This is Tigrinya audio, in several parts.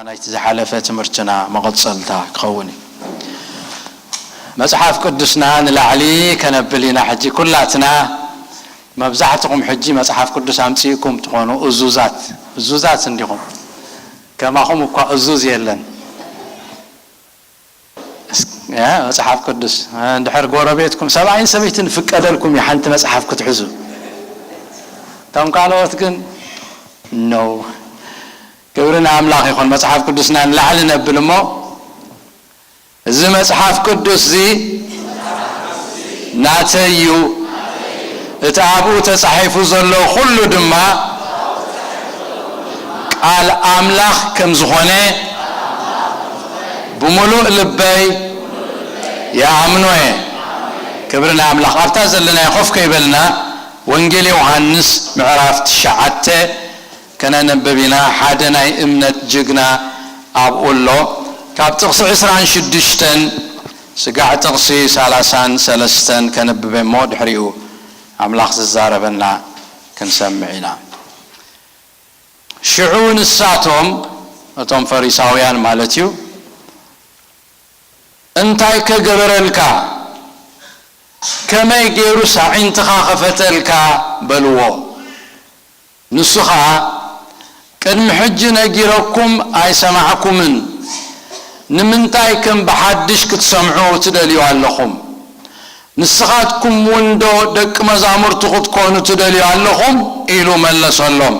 ናይቲ ዝሓለፈ ትምህርትና መቐጸልታ ክኸውን እዩ። መጽሓፍ ቅዱስና ንላዕሊ ከነብል ኢና። ሕጂ ኩላትና፣ መብዛሕትኹም ሕጂ መጽሓፍ ቅዱስ ኣምጺእኩም ትኾኑ፣ እዙዛት፣ እዙዛት እንዲኹም። ከማኹም እኳ እዙዝ የለን። እስ-፣ እ፣ መጽሓፍ ቅዱስ፣ እ፣ እንድሕር ጎረቤትኩም፣ ሰብኣይን ሰበይትን ይፍቀደልኩም እዩ ሓንቲ መጽሓፍ ክትሕዙ። እቶም ካልኦት ግን፣ ኖ። ክብሪ ንኣምላኽ ይኹን። መጽሓፍ ቅዱስና ንላዕሊ ነብል እሞ፣ እዚ መጽሓፍ ቅዱስ እዚ ናተይ እዩ። እቲ ኣብኡ ተጻሒፉ ዘሎ ኩሉ ድማ ቃል ኣምላኽ ከም ዝኾነ ብምሉእ ልበይ ይኣምኖ እየ። ክብሪ ንኣምላኽ። ኣብታ ዘለናዮ ኮፍ ከይበልና፣ ወንጌል ዮሃንስ ምዕራፍ ትሽዓተ ከነንብብ ኢና። ሓደ ናይ እምነት ጅግና ኣብኡ ኣሎ። ካብ ጥቕሲ ዕስራን ሽዱሽተን ስጋዕ ጥቕሲ ሰላሳን ሰለስተን ከነብብ እሞ ድሕሪኡ ኣምላኽ ዝዛረበና ክንሰምዕ ኢና። ሽዑ ንሳቶም፣ እቶም ፈሪሳውያን ማለት እዩ፣ "እንታይ ከገበረልካ? ከመይ ገይሩስ ኣዒንትኻ ከፈተልካ?" በልዎ። ንሱ ኸኣ፣ "ቅድሚ ሕጂ ነጊረኩም ኣይሰማዕኩምን፣ ንምንታይ ከም ብሓድሽ ክትሰምዑ ትደልዩ ኣለኹም? ንስኻትኩም እውን ዶ ደቂ መዛሙርቱ ክትኮኑ ትደልዩ ኣለኹም?" ኢሉ መለሰሎም።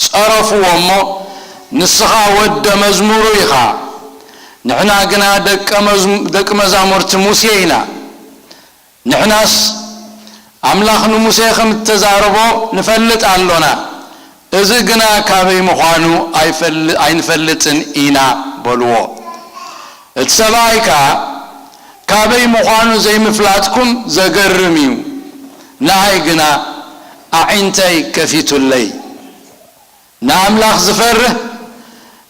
ጸረፍዎ እሞ፣ "ንስኻ ወደ መዝሙሩ ኢኻ፣ ንሕና ግና ደቀ መዝሙ-፣ ደቂ መዛሙርቲ ሙሴ ኢና። ንሕናስ ኣምላኽ ንሙሴ ከም እተዛረቦ ንፈልጥ ኣሎና፣ እዚ ግና ካበይ ምዃኑ ኣይፈል-፣ ኣይንፈልጥን ኢና" በልዎ። እቲ ሰብኣይ ከኣ፣ "ካበይ ምዃኑ ዘይምፍላጥኩም ዘገርም እዩ፣ ንኣይ ግና ኣዒንተይ ከፊቱለይ። ንኣምላኽ ዝፈርህ፣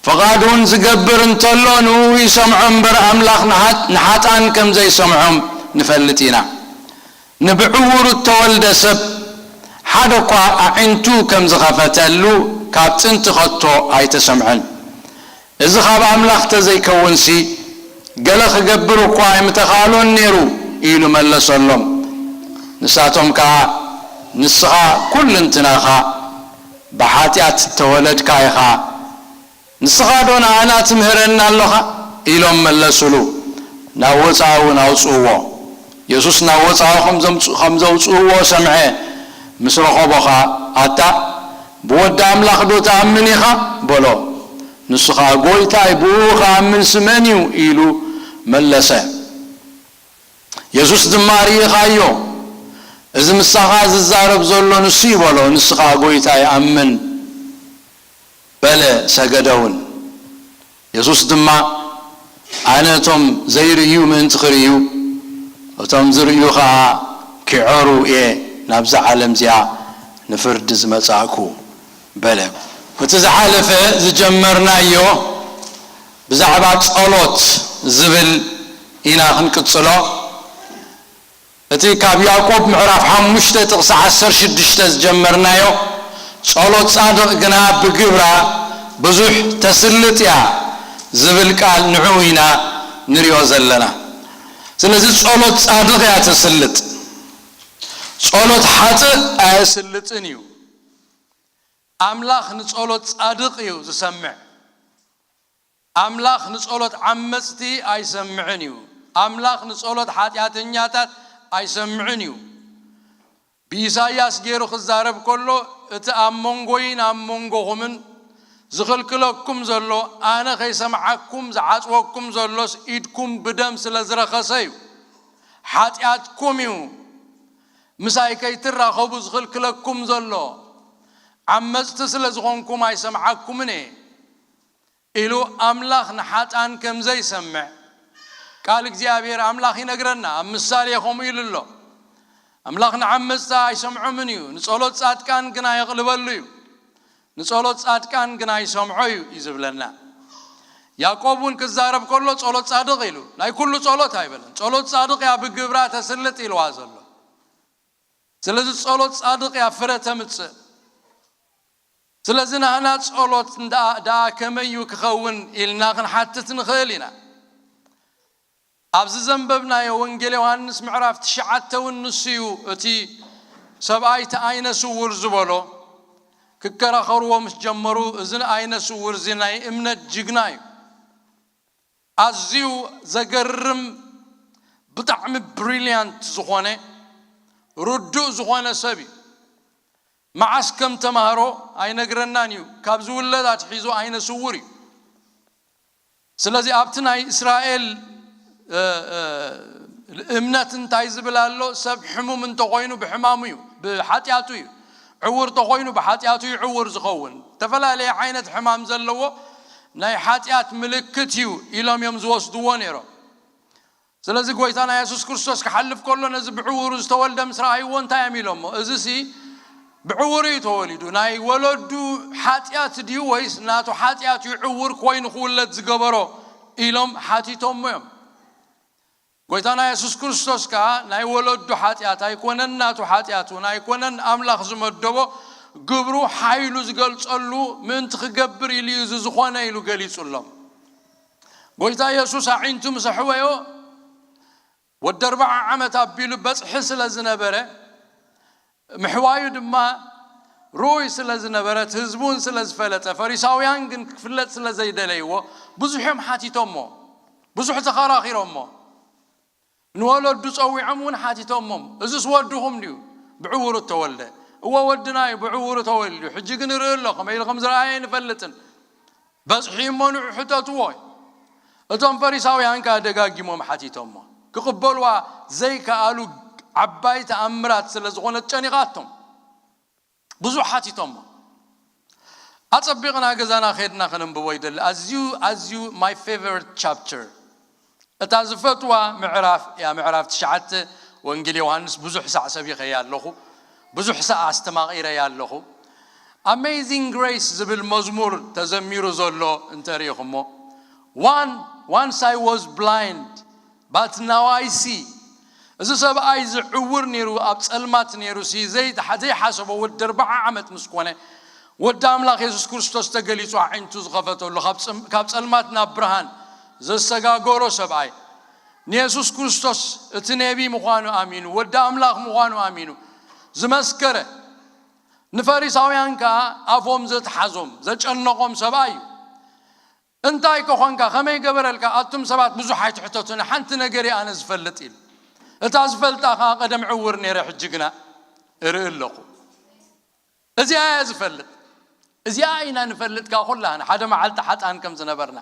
ፍቓዱ እውን ዝገብር እንተሎ፣ ንእኡ ይሰምዖ እምበር፣ ኣምላኽ ንሓ-፣ ንሓጣን ከም ዘይሰምዖም ንፈልጥ ኢና። ንብዕውሩ እተወልደ ሰብ ሓደ እኳ ኣዒንቱ ከም ዝኸፈተሉ ካብ ጥንቲ ከቶ ኣይተሰምዐን። እዚ ካብ ኣምላኽ ተዘይከውንሲ፣ ገለ ክገብር እኳ ኣይምተኻእሎን ነይሩ" ኢሉ መለሰሎም። ንሳቶም ከኣ፣ "ንስኻ ኩልንትናኻ ብሓጢኣት እተወለድካ ኢኻ፣ ንስኻ ዶ ንኣና ትምህረና ኣሎኻ?" ኢሎም መለሱሉ። ናብ ወጻኢ እውን ኣውጽእዎ። የሱስ ናብ ወጻኢ ከም ዘምጽ-፣ ከም ዘውጽእዎ ሰምዐ። ምስ ረኸቦ ኸኣ፣ "ኣታ ብወዲ ኣምላኽ ዶ ትኣምን ኢኻ?" በሎ። ንሱ ኸኣ፣ "ጐይታይ፣ ብእኡ ኽኣምንሲ መን እዩ?" ኢሉ መለሰ። የሱስ ድማ፣ "ርኢኻዮ፣ እዚ ምሳኻ ዝዛረብ ዘሎ ንሱ እዩ" በሎ። ንሱ ኸኣ፣ "ጐይታይ፣ ኣምን" በለ፣ ሰገደ እውን። የሱስ ድማ፣ "ኣነ እቶም ዘይርእዩ ምእንቲ ክርእዩ፣ እቶም ዝርእዩ ኸኣ ኪዖሩ እየ ናብዛ ዓለም እዚኣ ንፍርዲ ዝመጻእኩ" በለ። እቲ ዝሓለፈ ዝጀመርናዮ ብዛዕባ ጸሎት ዝብል ኢና ክንቅጽሎ። እቲ ካብ ያዕቆብ ምዕራፍ ሓሙሽተ ጥቕሲ ዓሰርተ ሽዱሽተ ዝጀመርናዮ፣ "ጸሎት ጻድቕ ግና ብግብራ ብዙሕ ተስልጥ እያ" ዝብል ቃል ንዕኡ ኢና ንሪኦ ዘለና። ስለዚ ጸሎት ጻድቕ እያ ተስልጥ። ጸሎት ሓጥእ ኣየስልጥን እዩ። ኣምላኽ ንጸሎት ጻድቕ እዩ ዝሰምዕ። ኣምላኽ ንጸሎት ዓመጽቲ ኣይሰምዕን እዩ። ኣምላኽ ንጸሎት ሓጢኣተኛታት ኣይሰምዕን እዩ። ብኢሳይያስ ገይሩ ክዛረብ ከሎ፣ "እቲ ኣብ መንጎይን ኣብ መንጎኹምን ዝኽልክለኩም ዘሎ፣ ኣነ ከይሰምዓኩም ዝዓጽወኩም ዘሎስ፣ ኢድኩም ብደም ስለ ዝረኸሰ እዩ። ሓጢኣትኩም እዩ ምሳይ ከይትራኸቡ ዝኽልክለኩም ዘሎ። ዓመጽቲ ስለ ዝኾንኩም ኣይሰምዓኩምን እየ" ኢሉ ኣምላኽ ንሓጣን ከም ዘይሰምዕ ቃል እግዚኣብሔር ኣምላኽ ይነግረና። ኣብ ምሳሌ ከምኡ ኢሉ ኣሎ። ኣምላኽ ንዓመጽቲ ኣይሰምዖምን እዩ፣ ንጸሎት ጻድቃን ግና የቕልበሉ እዩ። ንጸሎት ጻድቃን ግና ይሰምዖ እዩ፣ እዩ ዝብለና። ያዕቆብ እውን ክዛረብ ከሎ ጸሎት ጻድቕ ኢሉ፣ ናይ ኩሉ ጸሎት ኣይበለን። ጸሎት ጻድቕ እያ ብግብራ ተስልጥ ኢልዋ ዘሎ። ስለዚ ጸሎት ጻድቕ እያ ፍረ ተምጽእ። ስለዚ ናህና ጸሎት እንዳ- ደኣ ከመይ እዩ ክኸውን ኢልና ክንሓትት ንኽእል ኢና። ኣብዚ ዘንበብናዮ ወንጌል ዮሃንስ ምዕራፍ ትሽዓተ እውን ንሱ እዩ። እቲ ሰብኣይ እቲ ዓይነ ስውር ዝበሎ ክከራኸርዎ ምስ ጀመሩ፣ እዚ ዓይነ ስውር እዚ ናይ እምነት ጅግና እዩ። ኣዝዩ ዘገርም፣ ብጣዕሚ ብሪልያንት ዝኾነ፣ ርዱእ ዝኾነ ሰብ እዩ። መዓስ ከም ተማህሮ ኣይነግረናን እዩ። ካብ ዝውለድ ኣትሒዙ ዓይነ ስውር እዩ። ስለዚ ኣብቲ ናይ እስራኤል እምነት እንታይ ዝብል ኣሎ? ሰብ ሕሙም እንተኾይኑ ብሕማሙ እዩ፣ ብሓጢኣቱ እዩ። ዕውር ተኾይኑ ብሓጢኣቱ እዩ ዕውር ዝኸውን። ዝተፈላለየ ዓይነት ሕማም ዘለዎ ናይ ሓጢኣት ምልክት እዩ ኢሎም እዮም ዝወስድዎ ነይሮም። ስለዚ ጎይታና የሱስ ክርስቶስ ክሓልፍ ከሎ ነዚ ብዕውሩ ዝተወልደ ምስ ረኣይዎ እንታይ እዮም ኢሎሞ? እዚ ሲ ብዕውሩ እዩ ተወሊዱ፣ ናይ ወለዱ ሓጢኣት ድዩ ወይስ ናቱ ሓጢኣት እዩ ዕውር ኮይኑ ክውለድ ዝገበሮ ኢሎም ሓቲቶሞ እዮም። ጎይታና የሱስ ክርስቶስ ከኣ ናይ ወለዱ ሓጢኣት ኣይኮነን፣ ናቱ ሓጢኣት እውን ኣይኮነን፣ ኣምላኽ ዝመደቦ ግብሩ ሓይሉ ዝገልጸሉ ምእንቲ ክገብር ኢሉ እዩ እዚ ዝኾነ ኢሉ ገሊጹሎም። ጎይታ የሱስ ኣዒንቱ ምስ ኣሕወዮ ወዲ ኣርባዓ ዓመት ኣቢሉ በጽሒ ስለ ዝነበረ ምሕዋዩ ድማ ርኡይ ስለ ዝነበረ እቲ ህዝቢ እውን ስለ ዝፈለጠ ፈሪሳውያን ግን ክፍለጥ ስለ ዘይደለይዎ ብዙሕ እዮም ሓቲቶሞ፣ ብዙሕ ተኸራኺሮሞ። ንወለዱ ጸዊዖም እውን ሓቲቶሞም፣ እዝስ ወድኹም ድዩ ብዕውሩ እተወልደ? እወ ወድና እዩ ብዕውሩ ተወሊዱ፣ ሕጂ ግን ንርኢ ኣሎ፣ ከመይ ኢሉ ከም ዝረኣየ ኣይንፈልጥን። በጽሒ እሞ ንዑ ሕተትዎ። እቶም ፈሪሳውያን ከኣ ደጋጊሞም ሓቲቶሞ፣ ክቕበልዋ ዘይከኣሉ ዓባይ ተኣምራት ስለ ዝኾነት ጨኒቓቶም ብዙሕ ሓቲቶሞ። ኣጸቢቕና ገዛና ከድና ከነንብቦ ይደሊ። ኣዝዩ ኣዝዩ my favorite chapter፣ እታ ዝፈትዋ ምዕራፍ እያ። ምዕራፍ ትሽዓተ ወንጌል ዮሃንስ ብዙሕ ሳዕ ሰቢኸያ ኣለኹ፣ ብዙሕ ሳዕ ኣስተማቒረያ ኣለኹ። ኣሜዚንግ ግሬስ ዝብል መዝሙር ተዘሚሩ ዘሎ እንተሪኢኹሞ፣ one once I was blind but now I see። እዚ ሰብኣይ እዚ ዕውር ነይሩ፣ ኣብ ጸልማት ነይሩ ሲ ዘይሓሰቦ ወዲ ኣርባዓ ዓመት ምስ ኮነ ወዲ ኣምላኽ የሱስ ክርስቶስ ተገሊጹ ኣዒንቱ ዝኸፈተሉ፣ ካብ ጸልማት ናብ ብርሃን ዘሰጋገሮ ሰብኣይ፣ ንየሱስ ክርስቶስ እቲ ነቢ ምዃኑ ኣሚኑ፣ ወዲ ኣምላኽ ምዃኑ ኣሚኑ ዝመስከረ፣ ንፈሪሳውያን ከኣ ኣፎም ዘትሓዞም ዘጨነቖም ሰብኣይ እዩ። እንታይ ከኾንካ? ከመይ ገበረልካ? ኣቱም ሰባት ብዙሕ ኣይትሕተቱኒ፣ ሓንቲ ነገር እየ ኣነ ዝፈልጥ ኢሉ። እታ ዝፈልጣ ከኣ ቀደም ዕውር ነይረ፣ ሕጂ ግና እርኢ ኣለኹ። እዚኣ እየ ዝፈልጥ። እዚኣ ኢና ንፈልጥ፣ ካብ ኩላህና ሓደ መዓልቲ ሓጥኣን ከም ዝነበርና፣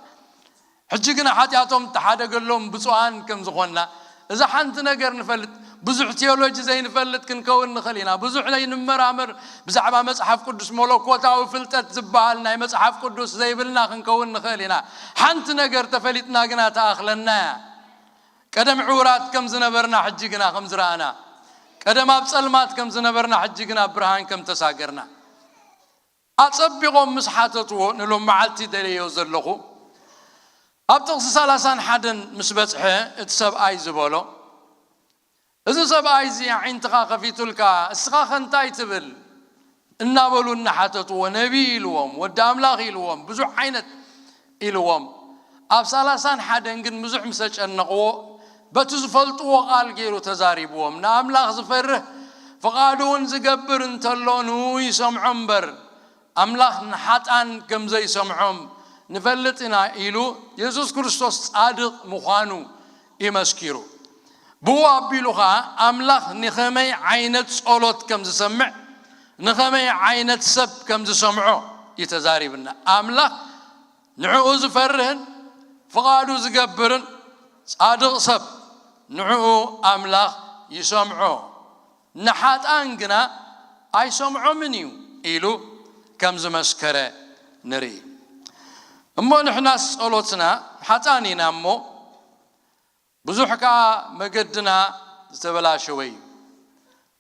ሕጂ ግና ሓጢኣቶም እተሓደገሎም ብፁዓን ከም ዝኾንና፣ እዛ ሓንቲ ነገር ንፈልጥ። ብዙሕ ቴዎሎጂ ዘይንፈልጥ ክንከውን ንኽእል ኢና። ብዙሕ ዘይንመራመር ብዛዕባ መጽሓፍ ቅዱስ፣ መለኮታዊ ፍልጠት ዝበሃል ናይ መጽሓፍ ቅዱስ ዘይብልና ክንከውን ንኽእል ኢና። ሓንቲ ነገር ተፈሊጥና ግና ትኣኽለና እያ። ቀደም ዕውራት ከም ዝነበርና ሕጂ ግና ከም ዝረኣና፣ ቀደም ኣብ ጸልማት ከም ዝነበርና ሕጂ ግና ኣብ ብርሃን ከም ተሳገርና። ኣጸቢቖም ምስ ሓተትዎ ንሎም መዓልቲ ደለዮ ዘለኹ፣ ኣብ ጥቕሲ ሰላሳን ሓደን ምስ በጽሐ እቲ ሰብኣይ ዝበሎ፣ እዚ ሰብኣይ እዚ ኣዒንትኻ ከፊቱልካ፣ እስኻ ከ እንታይ ትብል? እናበሉ እናሓተትዎ፣ ነቢይ ኢልዎም፣ ወዲ ኣምላኽ ኢልዎም፣ ብዙሕ ዓይነት ኢልዎም። ኣብ ሰላሳን ሓደን ግን ብዙሕ ምስ ኣጨነቕዎ፣ በቲ ዝፈልጥዎ ቃል ገይሩ ተዛሪብዎም። ንኣምላኽ ዝፈርህ ፍቓዱ እውን ዝገብር እንተሎ ንኡ ይሰምዖ እምበር፣ ኣምላኽ ንሓጣን ከም ዘይሰምዖም ንፈልጥ ኢና ኢሉ የሱስ ክርስቶስ ጻድቕ ምዃኑ እዩ መስኪሩ። ብኡ ኣቢሉ ኸኣ ኣምላኽ ንኸመይ ዓይነት ጸሎት ከም ዝሰምዕ፣ ንኸመይ ዓይነት ሰብ ከም ዝሰምዖ እዩ ተዛሪብና። ኣምላኽ ንዕኡ ዝፈርህን ፍቓዱ ዝገብርን ጻድቕ ሰብ ንዕኡ ኣምላኽ ይሰምዖ፣ ንሓጣን ግና ኣይሰምዖምን እዩ ኢሉ ከም ዝመስከረ ንርኢ። እሞ ንሕናስ ጸሎትና ሓጣን ኢና እሞ ብዙሕ ከኣ መገድና ዝተበላሸወ እዩ።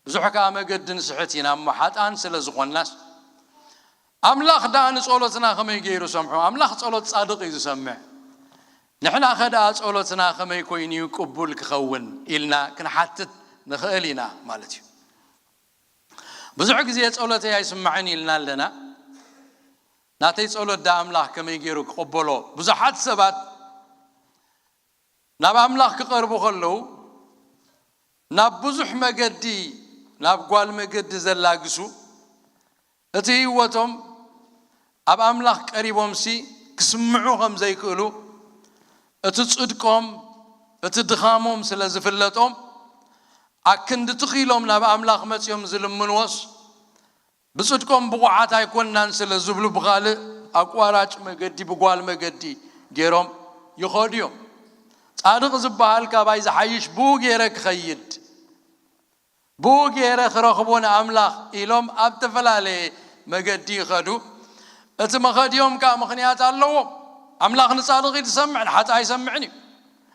ብዙሕ ከኣ መገዲ ንስሕት ኢና እሞ ሓጣን ስለ ዝኾንናስ ኣምላኽ ደኣ ንጸሎትና ከመይ ገይሩ ሰምዖ? ኣምላኽ ጸሎት ጻድቕ እዩ ዝሰምዕ። ንሕናኸ ደኣ ጸሎትና ከመይ ኮይኑ እዩ ቅቡል ክኸውን ኢልና ክንሓትት ንኽእል ኢና ማለት እዩ። ብዙሕ ግዜ ጸሎተይ ኣይስማዕን ኢልና ኣለና። ናተይ ጸሎት ዳ ኣምላኽ ከመይ ገይሩ ክቕበሎ? ብዙሓት ሰባት ናብ ኣምላኽ ክቐርቡ ከለዉ ናብ ብዙሕ መገዲ፣ ናብ ጓል መገዲ ዘላግሱ፣ እቲ ህይወቶም ኣብ ኣምላኽ ቀሪቦምሲ ክስምዑ ከም ዘይክእሉ፣ እቲ ጽድቆም፣ እቲ ድኻሞም ስለ ዝፍለጦም፣ ኣክንዲ ትኽ ኢሎም ናብ ኣምላኽ መጺኦም ዝልምንዎስ፣ ብጽድቆም ብቑዓት ኣይኮንናን ስለ ዝብሉ ብኻልእ ኣቋራጭ መገዲ፣ ብጓል መገዲ ገይሮም ይኸዱ እዮም። ጻድቕ ዝበሃል ካባይ ዝሓይሽ ብኡ ገይረ ክኸይድ፣ ብኡ ገይረ ክረኽቦ ንኣምላኽ ኢሎም ኣብ ዝተፈላለየ መገዲ ይኸዱ። እቲ መኸዲኦም ከኣ ምኽንያት ኣለዎም። ኣምላኽ ንጻድቕ እዩ ዝሰምዕ፣ ንሓጥእ ኣይሰምዕን እዩ።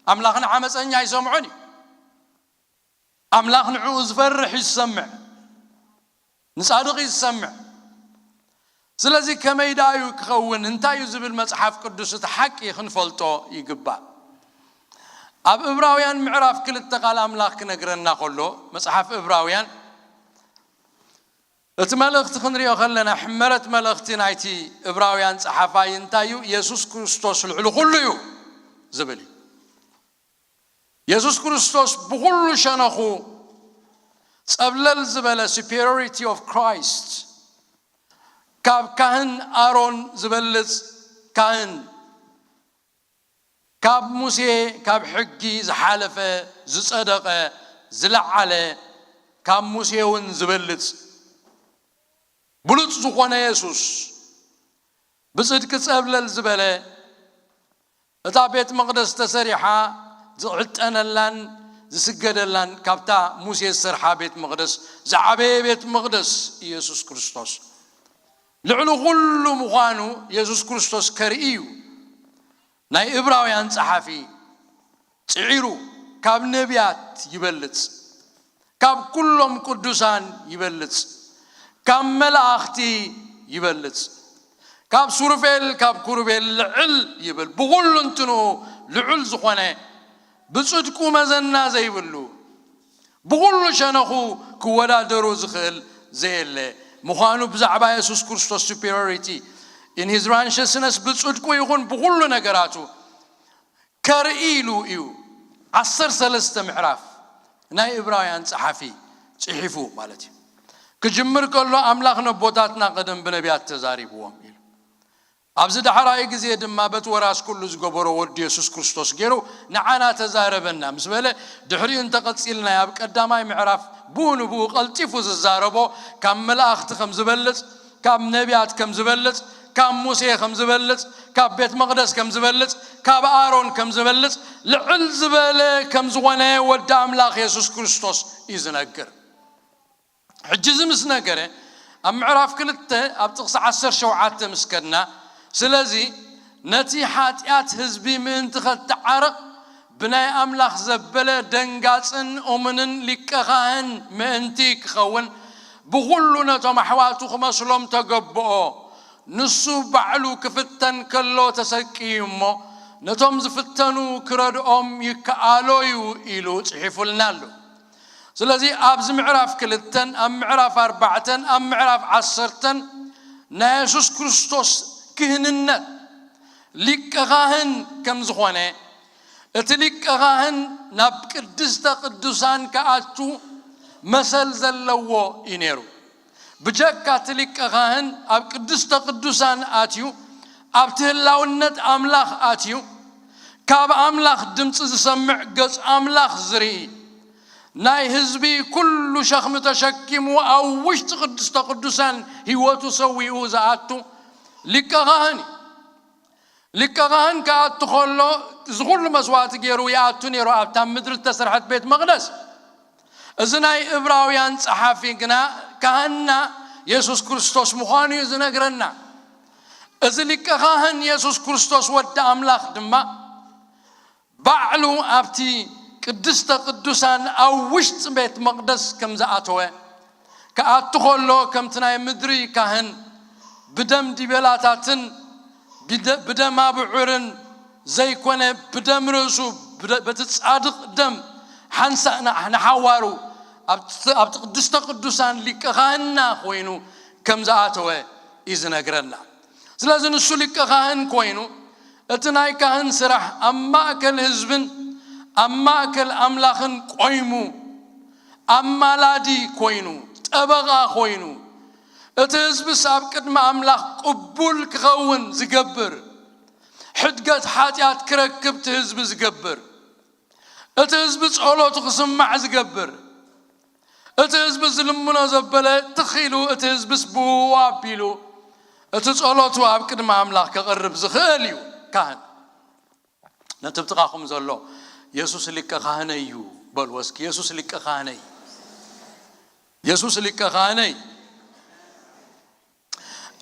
ኣምላኽ ንዓመፀኛ ኣይሰምዖን እዩ። ኣምላኽ ንዕኡ ዝፈርሕ እዩ ዝሰምዕ፣ ንጻድቕ እዩ ዝሰምዕ። ስለዚ ከመይ ደኣ እዩ ክኸውን? እንታይ እዩ ዝብል መጽሓፍ ቅዱስ እቲ ሓቂ ክንፈልጦ ይግባእ። ኣብ እብራውያን ምዕራፍ ክልተ ቃል ኣምላኽ ክነግረና ከሎ፣ መጽሓፍ እብራውያን እቲ መልእኽቲ ክንሪኦ ከለና፣ ሕመረት መልእኽቲ ናይቲ እብራውያን ጸሓፋይ እንታይ እዩ? የሱስ ክርስቶስ ልዕሊ ኩሉ እዩ ዝብል እዩ። የሱስ ክርስቶስ ብኹሉ ሸነኹ ጸብለል ዝበለ፣ superiority of Christ፣ ካብ ካህን ኣሮን ዝበልጽ ካህን፣ ካብ ሙሴ፣ ካብ ሕጊ ዝሓለፈ፣ ዝጸደቐ፣ ዝለዓለ፣ ካብ ሙሴ እውን ዝበልጽ ብሉጽ ዝኾነ የሱስ፣ ብጽድቂ ጸብለል ዝበለ፣ እታ ቤት መቕደስ ተሰሪሓ ዝዕጠነላን ዝስገደላን፣ ካብታ ሙሴ ዝሰርሓ ቤት መቕደስ ዝዓበየ ቤት መቕደስ ኢየሱስ ክርስቶስ ልዕሊ ኩሉ ምዃኑ የሱስ ክርስቶስ ከርኢ እዩ። ናይ እብራውያን ጸሓፊ ጽዒሩ፣ ካብ ነቢያት ይበልጽ፣ ካብ ኩሎም ቅዱሳን ይበልጽ፣ ካብ መላእኽቲ ይበልጽ፣ ካብ ሱሩፌል፣ ካብ ኩሩቤል ልዕል ይብል፣ ብኹሉ እንትንኡ ልዑል ዝኾነ፣ ብጽድቁ መዘና ዘይብሉ፣ ብኹሉ ሸነኹ ክወዳደሩ ዝኽእል ዘየለ ምዃኑ ብዛዕባ የሱስ ክርስቶስ፣ superiority in his righteousness፣ ብጽድቁ ይኹን ብኹሉ ነገራቱ ከርኢ ኢሉ እዩ ዓሰርተ ሰለስተ ምዕራፍ ናይ እብራውያን ጸሓፊ ጽሒፉ ማለት እዩ። ክጅምር ከሎ ኣምላኽ ነቦታትና ቀደም ብነቢያት ተዛሪብዎም ኢሉ፣ ኣብዚ ዳሕራይ ግዜ ድማ በቲ ወራስ ኩሉ ዝገበሮ ወዱ የሱስ ክርስቶስ ገይሩ ንዓና ተዛረበና ምስ በለ፣ ድሕሪኡ እንተቐጺልና ኣብ ቀዳማይ ምዕራፍ ብኡ ንብኡ ቀልጢፉ ዝዛረቦ፣ ካብ መላእኽቲ ከም ዝበልጽ፣ ካብ ነቢያት ከም ዝበልጽ፣ ካብ ሙሴ ከም ዝበልጽ፣ ካብ ቤት መቕደስ ከም ዝበልጽ፣ ካብ ኣሮን ከም ዝበልጽ፣ ልዕል ዝበለ ከም ዝኾነ ወዲ ኣምላኽ የሱስ ክርስቶስ እዩ ዝነግር። ሕጂ እዚ ምስ ነገረ፣ ኣብ ምዕራፍ ክልተ ኣብ ጥቕሲ ዓሰርተ ሸውዓተ ምስ ከድና፣ ስለዚ ነቲ ሓጢኣት ህዝቢ ምእንቲ ኸተዓርቕ ብናይ ኣምላኽ ዘበለ ደንጋጽን እሙንን ሊቀ ኻህን ምእንቲ ክኸውን፣ ብኹሉ ነቶም ኣሕዋቱ ክመስሎም ተገብኦ። ንሱ ባዕሉ ክፍተን ከሎ ተሰቅዩ እሞ፣ ነቶም ዝፍተኑ ክረድኦም ይከኣሎ እዩ ኢሉ ጽሒፉልና ኣሎ። ስለዚ ኣብዚ ምዕራፍ ክልተን ኣብ ምዕራፍ ኣርባዕተን ኣብ ምዕራፍ ዓሰርተን ናይ የሱስ ክርስቶስ ክህንነት ሊቀ ካህን ከም ዝኾነ፣ እቲ ሊቀ ካህን ናብ ቅድስተ ቅዱሳን ክኣቱ መሰል ዘለዎ እዩ ነይሩ። ብጀካ እቲ ሊቀ ካህን ኣብ ቅድስተ ቅዱሳን ኣትዩ፣ ኣብቲ ህላውነት ኣምላኽ ኣትዩ፣ ካብ ኣምላኽ ድምፂ ዝሰምዕ፣ ገጽ ኣምላኽ ዝርኢ፣ ናይ ህዝቢ ኩሉ ሸኽሚ ተሸኪሙ ኣብ ውሽጢ ቅድስተ ቅዱሳን ህይወቱ ሰዊኡ ዝኣቱ ሊቀ ካህን እዩ። ሊቀ ካህን ክኣቱ ከሎ፣ እዚ ኩሉ መስዋእቲ ገይሩ ይኣቱ ነይሩ ኣብታ ምድሪ ዝተሰርሐት ቤት መቕደስ። እዚ ናይ እብራውያን ጸሓፊ ግና ካህንና የሱስ ክርስቶስ ምዃኑ እዩ ዝነግረና። እዚ ሊቀ ካህን የሱስ ክርስቶስ ወዲ ኣምላኽ ድማ ባዕሉ ኣብቲ ቅድስተ ቅዱሳን ኣብ ውሽጢ ቤት መቕደስ ከም ዝኣተወ፣ ክኣቱ ከሎ ከምቲ ናይ ምድሪ ካህን ብደም ዲበላታትን ብደ-፣ ብደም ኣብዑርን ዘይኮነ፣ ብደም ርእሱ፣ ብደ-፣ በቲ ጻድቕ ደም ሓንሳእ ን-፣ ንሓዋሩ ኣብቲ፣ ኣብቲ ቅድስተ ቅዱሳን ሊቀ ካህንና ኮይኑ ከም ዝኣተወ እዩ ዝነግረና። ስለዚ ንሱ ሊቀ ካህን ኮይኑ፣ እቲ ናይ ካህን ስራሕ ኣብ ማእከል ህዝብን ኣብ ማእከል ኣምላኽን ቆይሙ፣ ኣማላዲ ኮይኑ፣ ጠበቓ ኮይኑ፣ እቲ ህዝብስ ኣብ ቅድሚ ኣምላኽ ቅቡል ክኸውን ዝገብር፣ ሕድገት ሓጢኣት ክረክብ እቲ ህዝቢ ዝገብር፣ እቲ ህዝቢ ጸሎቱ ክስማዕ ዝገብር፣ እቲ ህዝቢ ዝልምኖ ዘበለ ትኽ ኢሉ፣ እቲ ህዝብስ ብውዋ ኣቢሉ እቲ ጸሎቱ ኣብ ቅድሚ ኣምላኽ ከቕርብ ዝኽእል እዩ። ካህን ነቲ ብጥቓኹም ዘሎ፣ "የሱስ ሊቀ ካህነይ እዩ" በልዎ እስኪ። "የሱስ ሊቀ ካህነይ፣ የሱስ ሊቀ ካህነይ."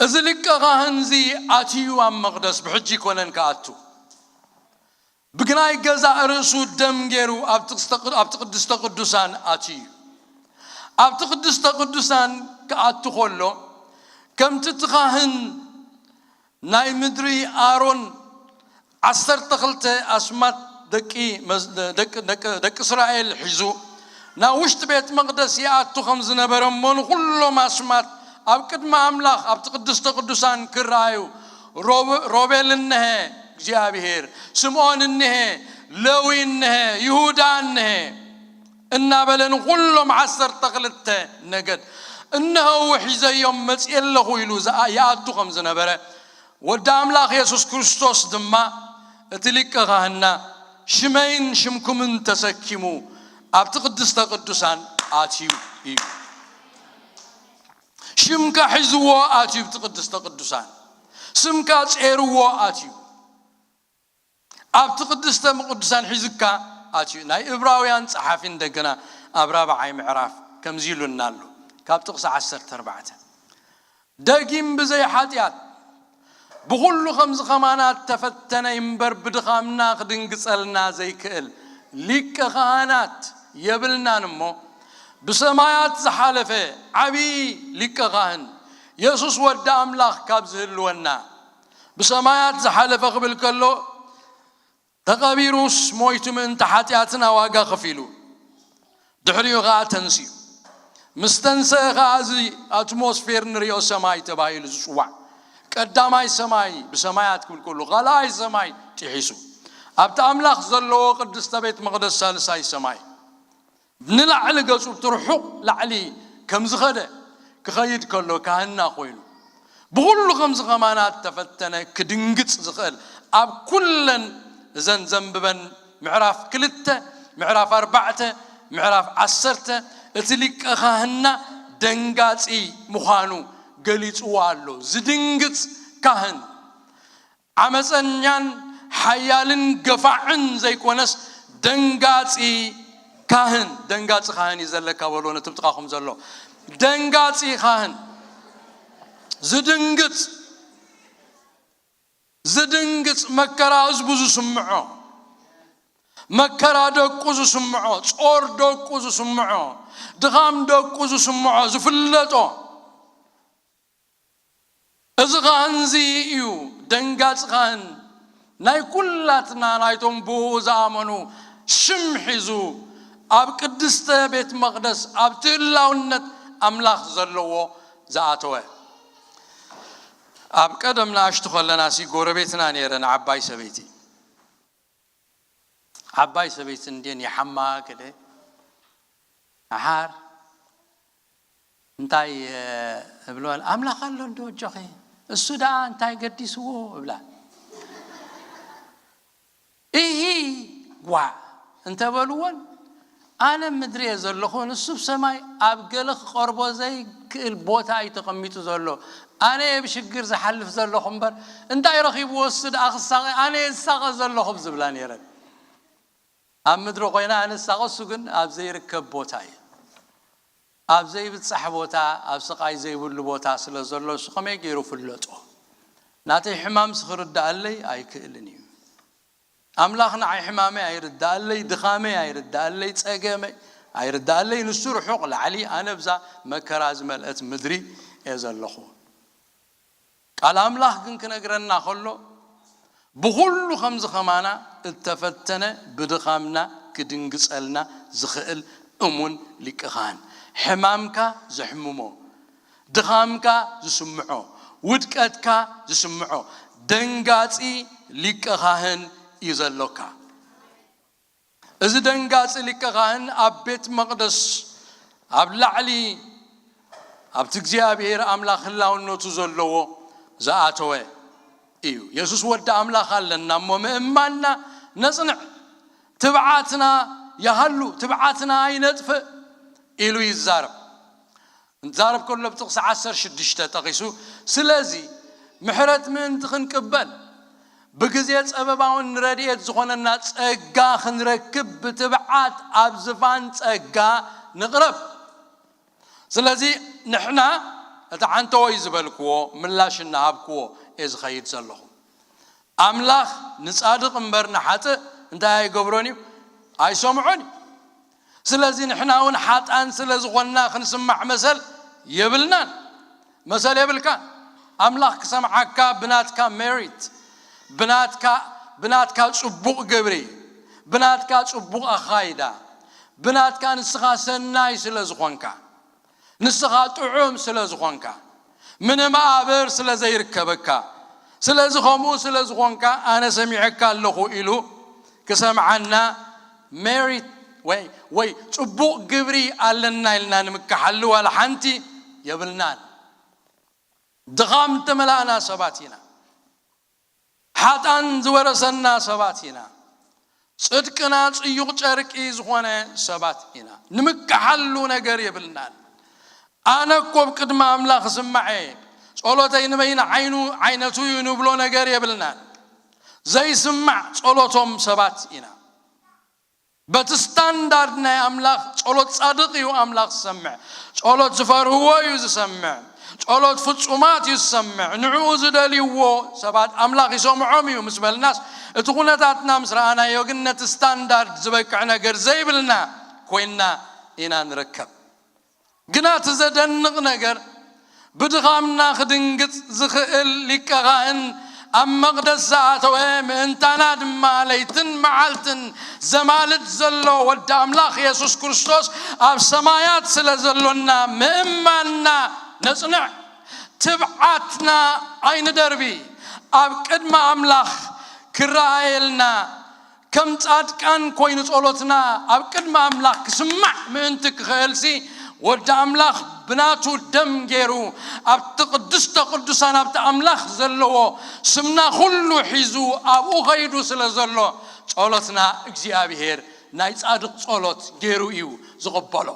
እዚ ሊቀ ካህን እዚ ኣትዩ ኣብ መቕደስ፣ ብሕጂ ይኮነን ክኣቱ። ብግናይ ገዛእ ርእሱ ደም ገይሩ ኣብቲ ቅስተ-፣ ኣብቲ ቅድስተ ቅዱሳን ኣትዩ። ኣብቲ ቅድስተ ቅዱሳን ክኣቱ ከሎ፣ ከምቲ እቲ ካህን ናይ ምድሪ ኣሮን ዓሰርተ ክልተ ኣስማት ደቂ መዝ-፣ ደቂ፣ ደቂ፣ ደቂ እስራኤል ሒዙ ናብ ውሽጢ ቤት መቕደስ ይኣቱ ከም ዝነበረ እሞ፣ ንኹሎም ኣስማት ኣብ ቅድሚ ኣምላኽ ኣብቲ ቅድስተ ቅዱሳን ክረኣዩ፣ ሮብ-፣ ሮቤል እነሀ እግዚኣብሔር፣ ስምዖን እነሀ፣ ሌዊ እነሀ፣ ይሁዳ እነሀ እናበለ ንኹሎም ዓሰርተ ክልተ ነገድ፣ "እነሆ ሒዘዮም መጺኤ ኣለኹ" ኢሉ ዝኣ-፣ ይኣቱ ከም ዝነበረ፣ ወዲ ኣምላኽ የሱስ ክርስቶስ ድማ፣ እቲ ሊቀ ካህንና፣ ሽመይን ሽምኩምን ተሰኪሙ ኣብቲ ቅድስተ ቅዱሳን ኣትዩ እዩ። ሽምካ ሒዝዎ ኣትዩ፣ ኣብቲ ቅድስተ ቅዱሳን ስምካ ጼርዎ ኣትዩ። ኣብቲ ቅድስተ ቅዱሳን ሒዝካ ኣትዩ። ናይ እብራውያን ጸሓፊ እንደገና ኣብ ራብዓይ ምዕራፍ ከምዚ ኢሉና ኣሎ፣ ካብ ጥቕሲ ዓሰርተ ኣርባዕተ፣ "ደጊም ብዘይ ሓጢኣት ብኹሉ ከምዚ ከማና ተፈተነ እምበር፣ ብድኻምና ክድንግጸልና ዘይክእል ሊቀ ካህናት የብልናን እሞ፣ ብሰማያት ዝሓለፈ ዓብዪ ሊቀ ካህን የሱስ ወዲ ኣምላኽ ካብ ዝህልወና"፣ ብሰማያት ዝሓለፈ ክብል ከሎ፣ ተቐቢሩስ ሞይቱ ምእንቲ ሓጢኣትና ዋጋ ከፊሉ፣ ድሕሪኡ ኸኣ ተንሲኡ። ምስ ተንሰአ ኸኣ እዚ ኣትሞስፌር ንሪኦ ሰማይ ተባሂሉ ዝጽዋዕ ቀዳማይ ሰማይ፣ ብሰማያት ክብል ከሎ ካልኣይ ሰማይ ጥሒሱ፣ ኣብቲ ኣምላኽ ዘለዎ ቅድስተ ቤት መቕደስ ሳልሳይ ሰማይ ንላዕሊ ገጹ፣ ብቲ ርሑቕ ላዕሊ ከም ዝኸደ፣ ክኸይድ ከሎ ካህንና ኮይኑ፣ ብኹሉ ከምዚ ከማና እተፈተነ፣ ክድንግጽ ዝኽእል፣ ኣብ ኩለን እዘን ዘንብበን ምዕራፍ ክልተ፣ ምዕራፍ ኣርባዕተ፣ ምዕራፍ ዓሰርተ፣ እቲ ሊቀ ካህንና ደንጋጺ ምዃኑ ገሊጽዎ ኣሎ። ዝድንግጽ ካህን። ዓመፀኛን ሓያልን ገፋዕን ዘይኮነስ፣ ደንጋፂ ካህን፣ ደንጋፂ ካህን እዩ ዘለካ በልዎ ነቲ ብጥቓኹም ዘሎ። ደንጋፂ ካህን፣ ዝድንግፅ፣ ዝድንግፅ፣ መከራ ህዝቡ ዝስምዖ፣ መከራ ደቁ ዝስምዖ፣ ጾር ደቁ ዝስምዖ፣ ድኻም ደቁ ዝስምዖ፣ ዝፍለጦ፣ እዚ ኻህን እዚ እዩ ደንጋጽ ኻህን፣ ናይ ኩላትና ናይቶም ብኡ ዝኣመኑ ሽም ሒዙ ኣብ ቅድስተ ቤት መቕደስ ኣብቲ ህላውነት ኣምላኽ ዘለዎ ዝኣተወ። ኣብ ቀደም ንኣሽቱ ከለናሲ ጎረቤትና ነይረን ዓባይ ሰበይቲ። ዓባይ ሰበይቲ እንድየን ይሓማ ገለ። ደሓር እንታይ፣ እ፣ እብለዋል፣ "ኣምላኽ ኣሎ እንዶ ኣጆኺ፣ እሱ ደኣ እንታይ ገዲስዎ?" እብላ። እሂ ጓዕ እንተበልወን፣ ኣነ ምድሪ እየ ዘለኹ፣ ንሱ ብሰማይ ኣብ ገለ ክቐርቦ ዘይክእል ቦታ እዩ ተቐሚጡ ዘሎ። ኣነ እየ ብሽግር ዝሓልፍ ዘለኹ እምበር፣ እንታይ ረኺብዎ እሱ ደኣ ክሳቐ፣ ኣነ እየ ዝሳቐ ዘለኹ ዝብላ ነይረን። ኣብ ምድሪ ኮይና ኣነ ዝሳቐ፣ እሱ ግን ኣብ ዘይርከብ ቦታ እዩ። ኣብ ዘይብጻሕ ቦታ፣ ኣብ ስቓይ ዘይብሉ ቦታ ስለ ዘሎ፣ እሱ ከመይ ገይሩ ፍለጦ? ናተይ ሕማምስ ክርድኣለይ ኣይክእልን እዩ። ኣምላኽ ንዓይ ሕማመይ ኣይርድኣለይ፣ ድኻመይ ኣይርድኣለይ፣ ጸገመይ ኣይርድኣለይ። ንሱ ርሑቕ ላዕሊ፣ ኣነ ብዛ መከራ ዝመልአት ምድሪ እየ ዘለኹ። ቃል ኣምላኽ ግን ክነግረና ከሎ፣ ብኹሉ ከምዚ ከማና እተፈተነ፣ ብድኻምና ክድንግጸልና ዝኽእል እሙን ሊቀ ካህን፣ ሕማምካ ዘሕምሞ፣ ድኻምካ ዝስምዖ፣ ውድቀትካ ዝስምዖ ደንጋጺ ሊቀ ካህን እዩ ዘሎካ። እዚ ደንጋጺ ሊቀ ካህን ኣብ ቤት መቕደስ ኣብ ላዕሊ ኣብቲ እግዚኣብሔር ኣምላኽ ህላውነቱ ዘለዎ ዝኣተወ እዩ። የሱስ ወዲ ኣምላኽ ኣለና እሞ ምእማንና ነጽንዕ። ትብዓትና ይሃሉ፣ ትብዓትና ኣይነጥፍእ ኢሉ ይዛረብ። እንዛረብ ከሎ ብጥቕሲ ዓሰርተ ሽዱሽተ ጠቒሱ፣ ስለዚ ምሕረት ምእንቲ ክንቅበል ብግዜ ጸበባውን ረድኤት ዝኾነና ጸጋ ክንረክብ ብትብዓት ኣብ ዝፋን ጸጋ ንቕረብ። ስለዚ ንሕና እቲ ዓንተወይ ዝበልክዎ ምላሽ እናሃብክዎ እየ ዝኸይድ ዘለኹ። ኣምላኽ ንጻድቕ እምበር ንሓጥእ እንታይ ኣይገብሮን እዩ? ኣይሰምዖን እዩ። ስለዚ ንሕና እውን ሓጣን ስለ ዝኾንና ክንስማዕ መሰል የብልናን። መሰል የብልካን። ኣምላኽ ክሰምዓካ ብናትካ ሜሪት፣ ብናትካ ብናትካ ጽቡቕ ግብሪ፣ ብናትካ ጽቡቕ ኣኻይዳ፣ ብናትካ ንስኻ ሰናይ ስለ ዝኾንካ፣ ንስኻ ጥዑም ስለ ዝኾንካ፣ ምንም ኣበር ስለ ዘይርከበካ፣ ስለዚ ከምኡ ስለ ዝኾንካ ኣነ ሰሚዐካ ኣለኹ ኢሉ ክሰምዓና ሜሪት ወይ ወይ ጽቡቕ ግብሪ ኣለና ኢልና ንምከሓሉ ዋላ ሓንቲ የብልናን። ድኻም እተመላእና ሰባት ኢና። ሓጣን ዝወረሰና ሰባት ኢና። ጽድቅና ጽዩቕ ጨርቂ ዝኾነ ሰባት ኢና። ንምከሓሉ ነገር የብልናን። ኣነ እኮ ኣብ ቅድሚ ኣምላኽ ዝስማዕ እየ፣ ጸሎተይ ንበይነ ዓይኑ ዓይነቱ እዩ ንብሎ ነገር የብልናን። ዘይስማዕ ጸሎቶም ሰባት ኢና። በቲ ስታንዳርድ ናይ ኣምላኽ ጸሎት ጻድቕ እዩ ኣምላኽ ዝሰምዕ። ጸሎት ዝፈርህዎ እዩ ዝሰምዕ። ጸሎት ፍጹማት እዩ ዝሰምዕ። ንዕኡ ዝደልይዎ ሰባት ኣምላኽ ይሰምዖም እዩ ምስ በልናስ፣ እቲ ኩነታትና ምስ ረኣናዮ ግን ነቲ ስታንዳርድ ዝበቅዕ ነገር ዘይብልና ኮይንና ኢና ንርከብ። ግና እቲ ዘደንቕ ነገር፣ ብድኻምና ክድንግጽ ዝኽእል ሊቀ ካህን ኣብ መቕደስ ዝኣተወ፣ ምእንታና ድማ ለይትን መዓልትን ዘማልድ ዘሎ ወዲ ኣምላኽ የሱስ ክርስቶስ ኣብ ሰማያት ስለ ዘሎና ምእማንና ነጽንዕ። ትብዓትና ኣይንደርቢ። ኣብ ቅድሚ ኣምላኽ ክረኣየልና ከም ጻድቃን ኮይኑ ጸሎትና ኣብ ቅድሚ ኣምላኽ ክስማዕ ምእንቲ ክኽእልሲ፣ ወዲ ኣምላኽ ብናቱ ደም ገይሩ ኣብቲ ቅድስተ ቅዱሳን ኣብቲ ኣምላኽ ዘለዎ ስምና ኩሉ ሒዙ ኣብኡ ኸይዱ ስለ ዘሎ፣ ጸሎትና እግዚኣብሔር ናይ ጻድቕ ጸሎት ገይሩ እዩ ዝቕበሎ።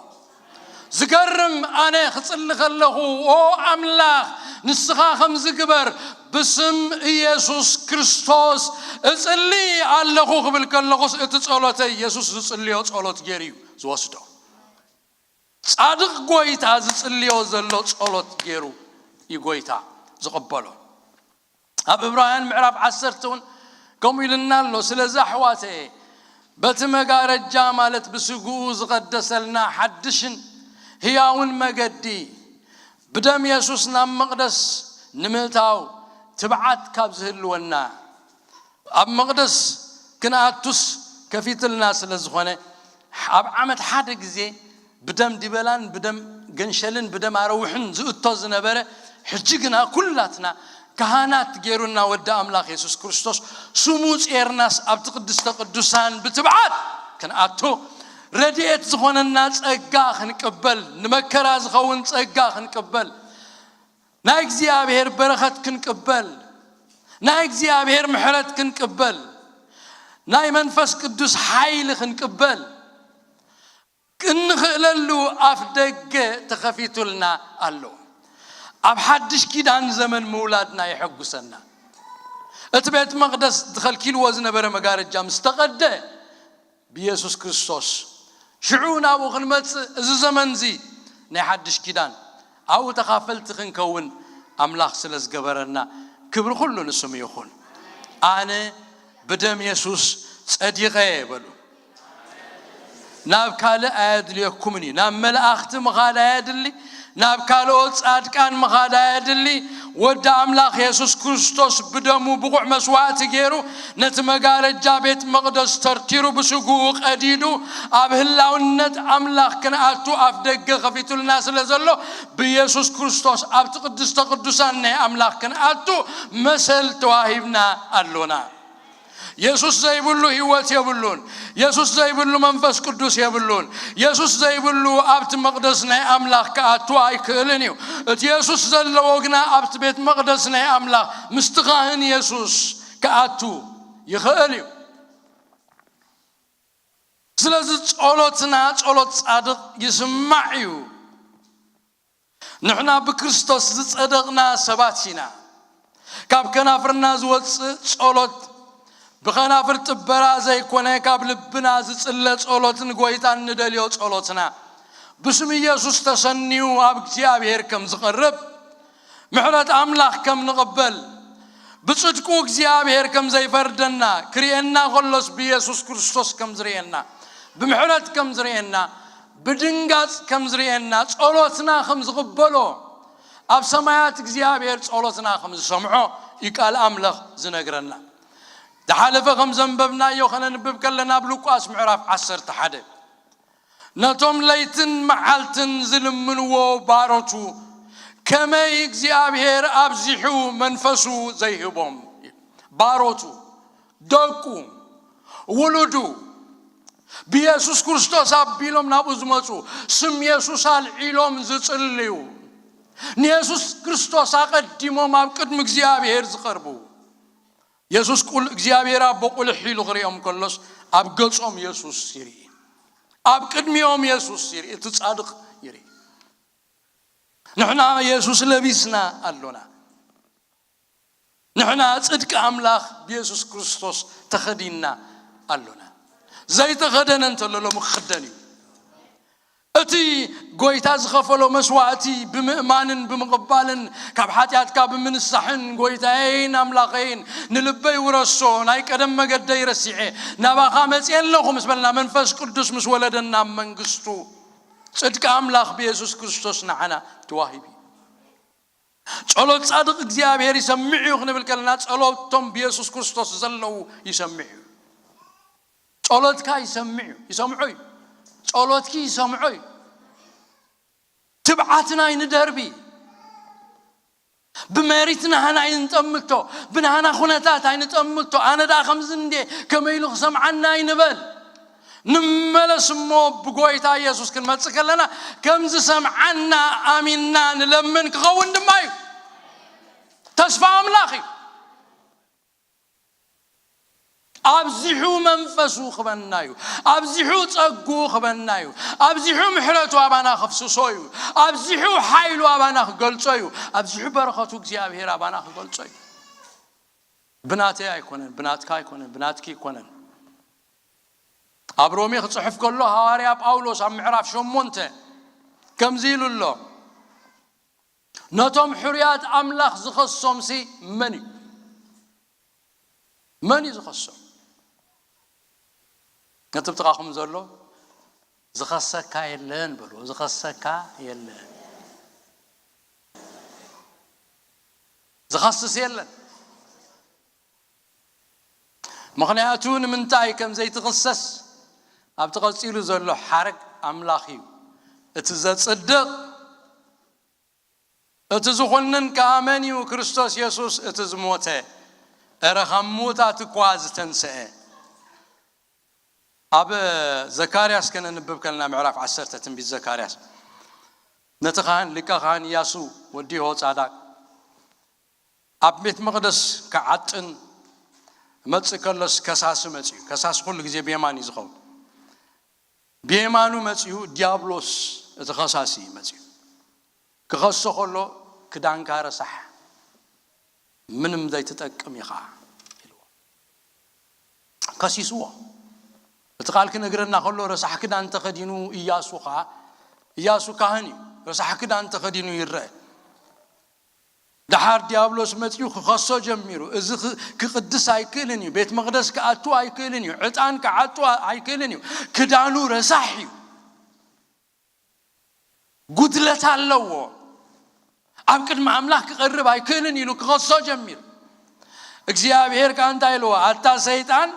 ዝገርም፣ ኣነ ክጽሊ ከለኹ፣ ኦ ኣምላኽ፣ ንስኻ ከምዚ ግበር፣ ብስም ኢየሱስ ክርስቶስ እጽሊ ኣለኹ ክብል ከለኹስ፣ እቲ ጸሎተይ ኢየሱስ ዝጽልዮ ጸሎት ገይሩ እዩ ዝወስዶ። ጻድቕ ጎይታ ዝጽልዮ ዘሎ ጸሎት ገይሩ እዩ ጎይታ ዝቕበሎ። ኣብ ዕብራውያን ምዕራፍ ዓሰርተ እውን ከምኡ ኢልና ኣሎ። ስለዚ ኣሕዋተየ፣ በቲ መጋረጃ ማለት ብስግኡ ዝቐደሰልና ሓድሽን ህያውን መገዲ ብደም የሱስ ናብ መቕደስ ንምእታው ትብዓት ካብ ዝህልወና፣ ኣብ መቕደስ ክንኣቱስ ከፊትልና ስለ ዝኾነ፣ ኣብ ዓመት ሓደ ግዜ ብደም ዲበላን ብደም ገንሸልን ብደም ኣረውሕን ዝእቶ ዝነበረ፣ ሕጂ ግና ኩላትና ካህናት ገይሩና ወዲ ኣምላኽ የሱስ ክርስቶስ ስሙ ጼርናስ ኣብቲ ቅድስተ ቅዱሳን ብትብዓት ክንኣቱ፣ ረድኤት ዝኾነና ጸጋ ክንቅበል፣ ንመከራ ዝኸውን ጸጋ ክንቅበል፣ ናይ እግዚኣብሔር በረኸት ክንቅበል፣ ናይ እግዚኣብሔር ምሕረት ክንቅበል፣ ናይ መንፈስ ቅዱስ ሓይሊ ክንቅበል እንኽእለሉ ኣፍ ደገ ተኸፊቱልና ኣሎ። ኣብ ሓድሽ ኪዳን ዘመን ምውላድና የሐጉሰና። እቲ ቤት መቕደስ ተኸልኪልዎ ዝነበረ መጋረጃ ምስ ተቐደ፣ ብየሱስ ክርስቶስ ሽዑ ናብኡ ክንመጽእ፣ እዚ ዘመንዚ ናይ ሓድሽ ኪዳን ኣብኡ ተኻፈልቲ ክንከውን ኣምላኽ ስለ ዝገበረና፣ ክብሪ ኩሉ ንስሙ ይኹን። ኣነ ብደም የሱስ ጸዲቐ እየ በሉ። ናብ ካልእ ኣየድልየኩምን እዩ። ናብ መላእኽቲ ምኻድ ኣየድሊ፣ ናብ ካልኦት ጻድቃን ምኻድ ኣየድሊ። ወዲ ኣምላኽ የሱስ ክርስቶስ ብደሙ ብቑዕ መስዋእቲ ገይሩ፣ ነቲ መጋረጃ ቤት መቕደስ ተርቲሩ፣ ብስግኡ ቀዲዱ፣ ኣብ ህላውነት ኣምላኽ ክንኣቱ ኣፍ ደገ ከፊቱልና ስለ ዘሎ፣ ብየሱስ ክርስቶስ ኣብቲ ቅድስተ ቅዱሳን ናይ ኣምላኽ ክንኣቱ መሰል ተዋሂብና ኣሎና። የሱስ ዘይብሉ ህይወት የብሉን። የሱስ ዘይብሉ መንፈስ ቅዱስ የብሉን። የሱስ ዘይብሉ ኣብቲ መቕደስ ናይ ኣምላኽ ክኣቱ ኣይክእልን እዩ። እቲ የሱስ ዘለዎ ግና ኣብቲ ቤት መቕደስ ናይ ኣምላኽ ምስቲ ካህን የሱስ ክኣቱ ይኽእል እዩ። ስለዚ ጸሎትና ጸሎት ጻድቕ ይስማዕ እዩ። ንሕና ብክርስቶስ ዝጸደቕና ሰባት ኢና። ካብ ከናፍርና ዝወጽእ ጸሎት፣ ብኸናፍር ጥበራ ዘይኮነ፣ ካብ ልብና ዝጽለ ጸሎት ንጎይታ እንደልዮ ጸሎትና ብስም ኢየሱስ ተሰንዩ ኣብ እግዚኣብሔር ከም ዝቐርብ፣ ምሕረት ኣምላኽ ከም ንቕበል፣ ብጽድቁ እግዚኣብሔር ከም ዘይፈርደና ክርእየና ከሎስ ብኢየሱስ ክርስቶስ ከም ዝርእየና፣ ብምሕረት ከም ዝርእየና፣ ብድንጋጽ ከም ዝርእየና፣ ጸሎትና ከም ዝቕበሎ፣ ኣብ ሰማያት እግዚኣብሔር ጸሎትና ከም ዝሰምዖ እዩ ቃል ኣምላኽ ዝነግረና። ዝሓለፈ ከም ዘንበብናዮ ከነንብብ ከለና ኣብ ሉቃስ ምዕራፍ ዓሰርተ ሓደ ነቶም ለይትን መዓልትን ዝልምንዎ ባሮቱ ከመይ እግዚኣብሔር ኣብዚሑ መንፈሱ ዘይህቦም። ባሮቱ፣ ደቁ፣ ውሉዱ ብየሱስ ክርስቶስ ኣቢሎም ናብኡ ዝመጹ፣ ስም የሱስ ኣልዒሎም ዝጽልዩ፣ ንየሱስ ክርስቶስ ኣቐዲሞም ኣብ ቅድሚ እግዚኣብሔር ዝቐርቡ። የሱስ ቁል እግዚኣብሔር ኣቦ ቁልሕ ኢሉ ክርእዮም ከሎስ ኣብ ገጾም የሱስ ይርኢ። ኣብ ቅድሚኦም የሱስ ይርኢ፣ እቲ ጻድቕ ይርኢ። ንሕና የሱስ ለቢስና ኣሎና። ንሕና ጽድቂ ኣምላኽ ብየሱስ ክርስቶስ ተኸዲንና ኣሎና። ዘይተኸደነ እንተሎ ሎሚ ክኽደን እዩ። እቲ ጎይታ ዝኸፈሎ መስዋእቲ ብምእማንን ብምቕባልን ካብ ሓጢኣትካ ብምንሳሕን፣ ጎይታየይን ኣምላኸይን ንልበይ ውረሶ፣ ናይ ቀደም መገደይ ረሲዐ ናባኻ መጽየ ኣለኹ ምስ በልና፣ መንፈስ ቅዱስ ምስ ወለደና ኣብ መንግስቱ፣ ጽድቂ ኣምላኽ ብየሱስ ክርስቶስ ንዓና ተዋሂቡ እዩ። ጸሎት ጻድቕ እግዚኣብሔር ይሰምዕ እዩ ክንብል ከለና፣ ጸሎቶም ብየሱስ ክርስቶስ ዘለዉ ይሰምዕ እዩ። ጸሎትካ ይሰምዕ እዩ፣ ይሰምዖ እዩ። ጸሎትኪ ይሰምዖ እዩ። ትብዓትና ኣይንደርቢ። ብመሪት ናህና ኣይንጠምቶ፣ ብናህና ኩነታት ኣይንጠምቶ። ኣነ ደኣ ከምዚ እንዴ፣ ከመይ ኢሉ ክሰምዓና ኣይንበል። ንመለስ እሞ ብጎይታ ኢየሱስ ክንመጽእ ከለና፣ ከም ዝሰምዓና ኣሚንና ንለምን ክኸውን ድማ እዩ። ተስፋ ኣምላኽ እዩ። ኣብዚሑ መንፈሱ ክበና እዩ። ኣብዚሑ ጸጉ ክበና እዩ። ኣብዚሑ ምሕረቱ ኣባና ከፍስሶ እዩ። ኣብዚሑ ሓይሉ ኣባና ክገልጾ እዩ። ኣብዚሑ በረኸቱ እግዚኣብሔር ኣባና ክገልጾ እዩ። ብናተይ ኣይኮነን፣ ብናትካ ኣይኮነን፣ ብናትኪ ኣይኮነን። ኣብ ሮሜ ክጽሕፍ ከሎ ሃዋርያ ጳውሎስ ኣብ ምዕራፍ ሸሞንተ ከምዚ ኢሉ ኣሎ፣ ነቶም ሕሩያት ኣምላኽ ዝኸሶምሲ መን እዩ? መን እዩ ዝኸሶም? ነቲ ብጥቓኹም ዘሎ ዝኸሰካ የለን በልዎ። ዝኸሰካ የለን። ዝኸስስ የለን። ምኽንያቱ ንምንታይ ከም ዘይትኽሰስ ኣብቲ ቀጺሉ ዘሎ ሓረግ ኣምላኽ እዩ። እቲ ዘጽድቕ እቲ ዝኹንን ከኣ መን እዩ? ክርስቶስ የሱስ እቲ ዝሞተ፣ እረ ካብ ምዉታት እኳ ዝተንስአ። ኣብ ዘካርያስ ከነንብብ ከለና ምዕራፍ ዓሰርተ ትንቢት ዘካርያስ ነቲ ካህን ሊቀ ካህን ኢያሱ ወዲ ዮሆጻዳቅ ኣብ ቤት መቕደስ ክዓጥን መጽእ ከሎስ ከሳሲ መጽኡ። ከሳሲ ኩሉ ግዜ ብየማን እዩ ዝኸውን። ብየማኑ መጽኡ ዲያብሎስ እቲ ከሳሲ እዩ መጽኡ። ክኸሶ ከሎ ክዳንካ ረሳሕ ምንም ዘይትጠቅም ኢኻ ኢልዎ። ከሲስዎ። እቲ ቃል ክነግረና ከሎ ረሳሕ ክዳን ተኸዲኑ ኢያሱ ኸኣ፣ ኢያሱ ካህን እዩ። ረሳሕ ክዳን ተኸዲኑ ይረአ። ደሓር ዲያብሎስ መጺኡ ክኸሶ ጀሚሩ። እዚ ክ- ክቕድስ ኣይክእልን እዩ፣ ቤት መቕደስ ክኣቱ ኣይክእልን እዩ፣ ዕጣን ክዓጡ ኣይክእልን እዩ። ክዳኑ ረሳሕ እዩ፣ ጉድለት ኣለዎ፣ ኣብ ቅድሚ ኣምላኽ ክቐርብ ኣይክእልን ኢሉ ክኸሶ ጀሚሩ። እግዚኣብሔር ከኣ እንታይ ኢልዎ? ኣታ ሰይጣን፣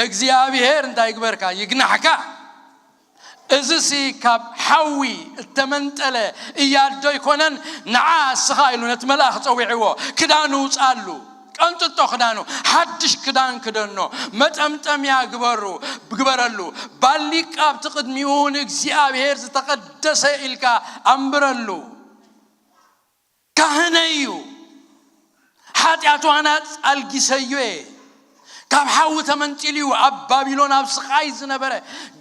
እግዚኣብሔር እንታይ ይግበርካ? ይግናሕካ። እዚሲ ካብ ሓዊ እተመንጠለ እያድ ዶ ኣይኮነን? ንዓ እስኻ ኢሉ ነቲ መልኣኽ ጸዊዕዎ፣ ክዳኑ ውጻሉ፣ ቀንጥጦ ክዳኑ፣ ሓድሽ ክዳን ክደኖ፣ መጠምጠምያ ግበሩ፣ ግበረሉ፣ ባሊቃ ኣብቲ ቅድሚኡ ንእግዚኣብሔር ዝተቐደሰ ኢልካ ኣንብረሉ። ካህነይ እዩ። ሓጢኣቱ ኣናጽ ኣልጊሰዮ እየ። ካብ ሓዊ ተመንጢሉ እዩ። ኣብ ባቢሎን ኣብ ስቓይ ዝነበረ፣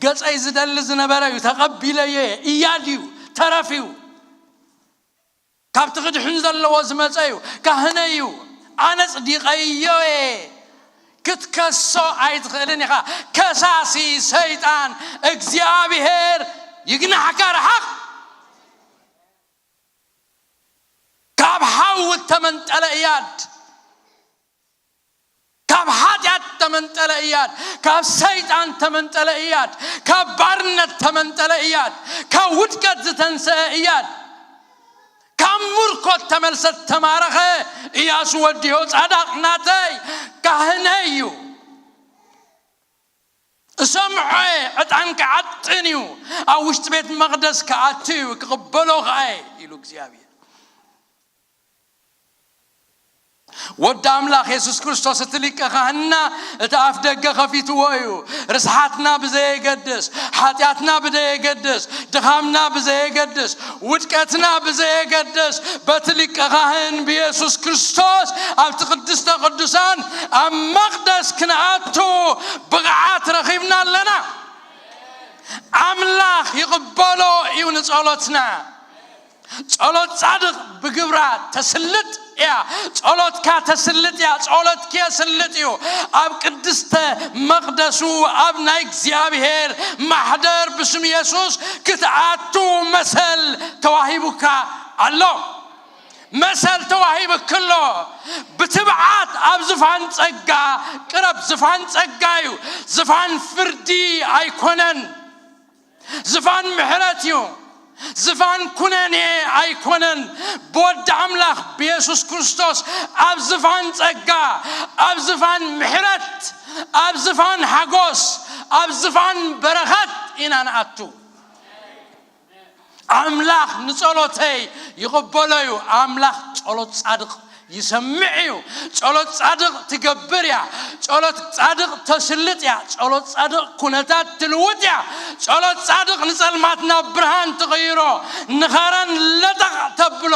ገጸይ ዝደሊ ዝነበረ እዩ። ተቐቢለዮ እየ። እያድ እዩ። ተረፍ እዩ። ካብቲ ክድሕን ዘለዎ ዝመጸ እዩ። ካህነይ እዩ። ኣነ ጽዲቐዮ እየ። ክትከሶ ኣይትኽእልን ኢኻ። ከሳሲ ሰይጣን እግዚኣብሔር ይግናሕካ፣ ርሓቕ። ካብ ሓዊ ተመንጠለ እያድ፣ ካብ ሓጢኣት ተመንጠለ እያድ፣ ካብ ሰይጣን ተመንጠለ እያድ፣ ካብ ባርነት ተመንጠለ እያድ፣ ካብ ውድቀት ዝተንሰአ እያድ፣ ካብ ምርኮት ተመልሰ ተማረኸ። እያሱ ወዲ ዮጻዳቕ ናተይ ካህነይ እዩ። እሰምዖ እየ፣ ዕጣን ክዓጥን እዩ፣ ኣብ ውሽጢ ቤት መቕደስ ክኣቱ እዩ፣ ክቕበሎ ኸኣ እየ ኢሉ እግዚኣብሔር። ወዲ ኣምላኽ የሱስ ክርስቶስ እቲ ሊቀ ካህንና እቲ ኣፍ ደገ ከፊትዎ እዩ። ርስሓትና ብዘየገድስ፣ ሓጢኣትና ብዘየገድስ፣ ድኻምና ብዘየገድስ፣ ውድቀትና ብዘየገድስ፣ በቲ ሊቀ ካህን ብየሱስ ክርስቶስ ኣብቲ ቅድስተ ቅዱሳን ኣብ መቕደስ ክንኣቱ ብቕዓት ረኺብና ኣለና። ኣምላኽ ይቕበሎ እዩ ንጸሎትና። ጸሎት ጻድቕ ብግብራ ተስልጥ እያ። ጸሎትካ ተስልጥ እያ። ጸሎትኪ የስልጥ እዩ። ኣብ ቅድስተ መቕደሱ፣ ኣብ ናይ እግዚኣብሔር ማሕደር ብስም የሱስ ክትኣቱ መሰል ተዋሂቡካ ኣሎ። መሰል ተዋሂብኪ ኣሎ። ብትብዓት ኣብ ዝፋን ጸጋ ቅረብ። ዝፋን ጸጋ እዩ። ዝፋን ፍርዲ ኣይኮነን። ዝፋን ምሕረት እዩ። ዝፋን ኩነኔ ኣይኮነን። ብወዲ ኣምላኽ ብየሱስ ክርስቶስ ኣብ ዝፋን ጸጋ፣ ኣብ ዝፋን ምሕረት፣ ኣብ ዝፋን ሓጎስ፣ ኣብ ዝፋን በረኸት ኢና ንኣቱ። ኣምላኽ ንጸሎተይ ይቕበሎ እዩ። ኣምላኽ ጸሎት ጻድቕ ይሰምዕ እዩ። ጸሎት ጻድቕ ትገብር እያ። ጸሎት ጻድቕ ተስልጥ እያ። ጸሎት ጻድቕ ኩነታት ትልውጥ እያ። ጸሎት ጻድቕ ንጸልማት ናብ ብርሃን ትቕይሮ፣ ንኸረን ለጠቕ ተብሎ፣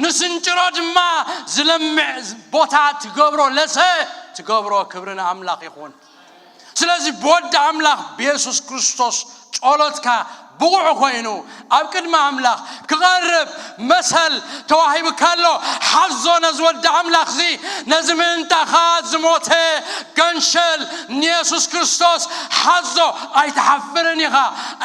ንስንጭሮ ድማ ዝለምዕ ቦታ ትገብሮ፣ ለሰ ትገብሮ። ክብሪ ንኣምላኽ ይኹን። ስለዚ ብወዲ ኣምላኽ ብየሱስ ክርስቶስ ጸሎትካ ብቑዕ ኮይኑ ኣብ ቅድሚ ኣምላኽ ክቐርብ መሰል ተዋሂብካ ኣሎ። ሓዞ ነዚ ወዲ ኣምላኽ እዚ፣ ነዚ ምእንታኻ ዝሞተ ገንሸል ንየሱስ ክርስቶስ ሓዞ። ኣይትሓፍርን ኢኻ፣